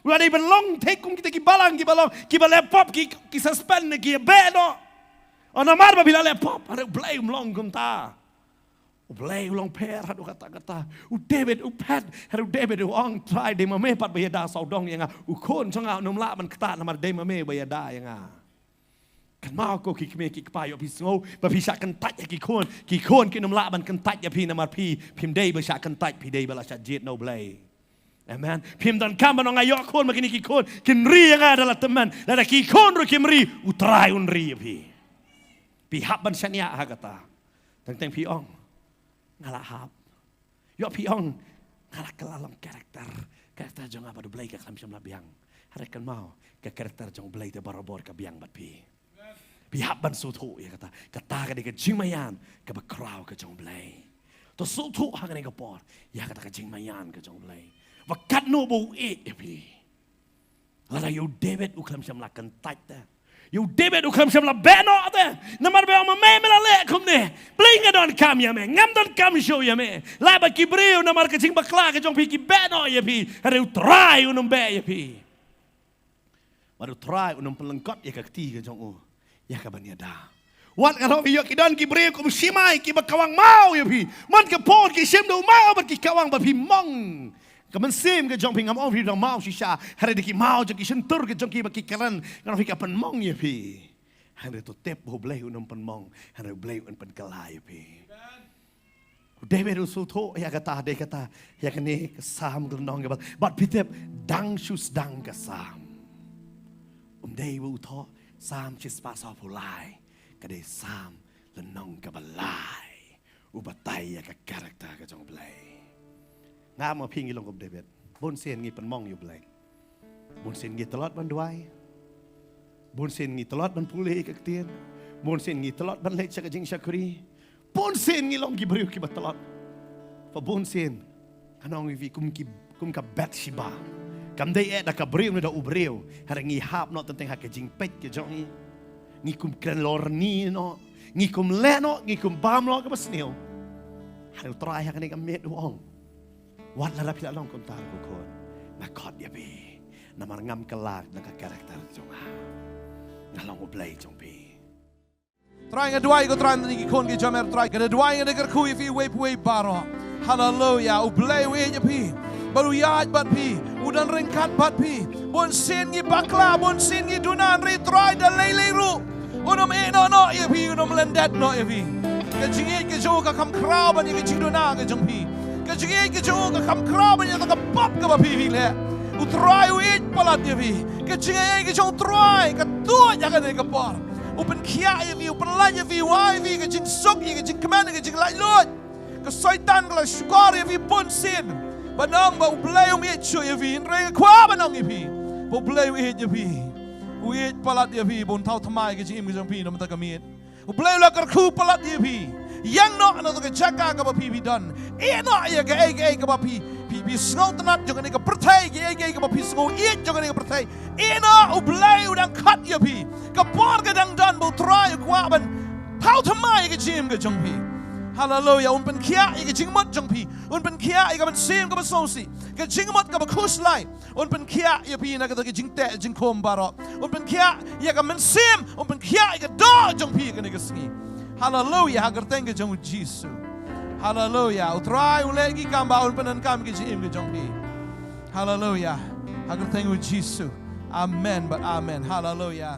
U la dei ban long thik kum kita ki balang kiba long, kiba leh pop ki, ki suspend ne ki beh noh. Oh, namar ba phi la leh pop, hynrei U Blei um long kumta. U Blei u long pher haduh katta katta. U David u phet, hynrei u David u ong, Trai, dei ma me pat ba ïada sawdong ïa nga. U khun jong nga un ym lah ban ktah namar dei ma me ba ïada ïa nga. Kynmaw ko ki kmie ki kpa, ïoh phi sngew ba phi shah kyntait ïa ki khun, ki khun kin ym lah ban kyntait ïa phi namar phi phim dei ba shah kyntait, phi dei ba la shah jied na U Blei. Amen. Phim donkam ban ong nga ïoh khun ba kine ki khun kin ri ïa nga da la tymmen. Lada ki khun ruh kim ri, U Trai un ri ïa phi. Phi hap ban shaniah ha kata. Teng teng phi ong, nga la hap. Ïoh phi ong, nga la kylla long character. Character jong nga bad U Blei ka khlem shym la biang. Hynrei kynmaw, ka character jong U Blei te barabor ka biang bad phi. Phi hap ban sngewthuh ïa kata. Kata ka dei ka jingmaïan kaba khraw ka jong U Blei. To sngewthuh ha kane ka por ïa kata ka jingmaïan ka jong U Blei, ba katno ba u ïeit ïa phi. Lada ïa u David u khlem shym la kyntait te, ïa u David u khlem shym la beh noh te. Namar ba ma me me la leh kumne. Balei nga donkam ïa me? Ngam donkam shuh ïa me. Lada ki briew namar ka jingbakla ka jong phi ki beh noh ïa phi, hynrei U Trai un ym beh ïa phi. Bad U Trai un ym pynlyngkot ïa ka kti ka jong u ïa ka ban ïada. Wat nga ong phi, ïoh ki don ki briew kum Shimei kiba kawang maw ïa phi. Man ka por ki shim da u maw bad ki kawang ba phi mong. Ka mynsiem ka jong phi, ngam ong phi dang maw shisha, hynrei da ki maw jong ki shyntur ka jong ki ba ki kren, nga ong phi ka pynmong ïa phi. Hynrei to tip ba U Blei un ym pynmong, hynrei U Blei un pynkylla ïa phi. U David u sngewthuh ïa kata, dei kata ïa kane ka Salm ka lynnong kaba, bad phi tip, dang shu sdang ka Salm. Um dei ba u thoh Salm shispah sawphew lai, ka dei Salm lynnong kaba lai. U batai ïa ka character ka jong U Blei. Nga ma phi ngi long kum David. Bun sien ngi pynmong ïa U Blei. Bun sien ngi tlot ban duwai. Bun sien ngi tlot ban pule ïa ka ktien. Bun sien ngi tlot ban leit sha ka jingshakri. Bun sien ngi long ki briew kiba tlot. Ba bun sien, ngan ong ïa phi, kum ki, kum ka Bathsheba. Kam dei eh da ka briew ne da u briew. Hynrei ngi hap noh teng teng ha ka jingpeit ka jong ngi. Ngi kum kren lorni noh, ngi kum leh noh, ngi kum bam noh kaba sniew. Hynrei U Trai ha kane ka miet u ong, wat lada phi la long kumta ruh ko khun, nga khot ïa phi. Namar ngam kylla na ka character jong nga. Nga long U Blei jong phi. Trai, nga duwai ko Trai, na ki khun ki jamer Trai, nga duwai, nga da kyrkhu ïa phi uwei pa uwei baroh. Haleluya. U Blei u ïeit ïa phi, bad u ïaid bad phi, u don ryngkat bad phi. Bun sien ngi bakla, bun sien ngi duna, hynrei Trai da lei lei ruh un ym ïehnoh noh ïa phi, un ym lyndet noh ïa phi. Ka jingïeit ka jong u ka kham khraw ban ïa ka jingduna ka jong phi. Ka jingïeit ka jong u ka kham khraw ban ïa ka pop kaba phi phi leh. U Trai u ïeit palat ïa phi. Ka jingïeit ka jong u Trai ka tuid ha kane ka por. U pynkhiah ïa phi, u pynlait ïa phi, u ai ïa phi ka jingsuk, ïa ka jingkmen, ïa ka jinglaitluid. Ka Soitan ka la shukor ïa phi bun sien, ba ong ba U Blei um ïeit shuh ïa phi, hynrei nga kwah ban ong ïa phi ba U Blei u ïeit ïa phi. U ïeit palat ïa phi, ba un thaw thymmai ïa ka jingim ka jong phi na mynta ka miet. U Blei u la kyrkhu palat ïa phi. Ïeng noh na ka jaka kaba phi phi don. Ïeh noh ïa kaei kaei kaba phi phi phi sngewtynnat jong kane ka pyrthei, kaei kaei kaba phi sngew ïeit jong kane ka pyrthei. Ïeh noh, U Blei u dang khot ïa phi. Ka por ka dang don ba U Trai u kwah ban thaw thymmai ïa ka jingim ka jong phi. Haleluya. Un pynkhiah ïa ka jingmut jong phi. Un pynkhiah ïa ka mynsiem kaba sngewsih, ka jingmut kaba khuslai. Un pynkhiah ïa phi na kata ka jingteh jingkhum baroh. Un pynkhiah ïa ka mynsiem, un pynkhiah ïa ka doh jong phi kane ka sngi. Haleluya, ha ka kyrteng ka jong U Jisu. Haleluya. U Trai u leh ki kam ba un pyndonkam ïa ka jingim ka jong phi. Haleluya. Ha ka kyrteng U Jisu. Amen bad amen. Haleluya.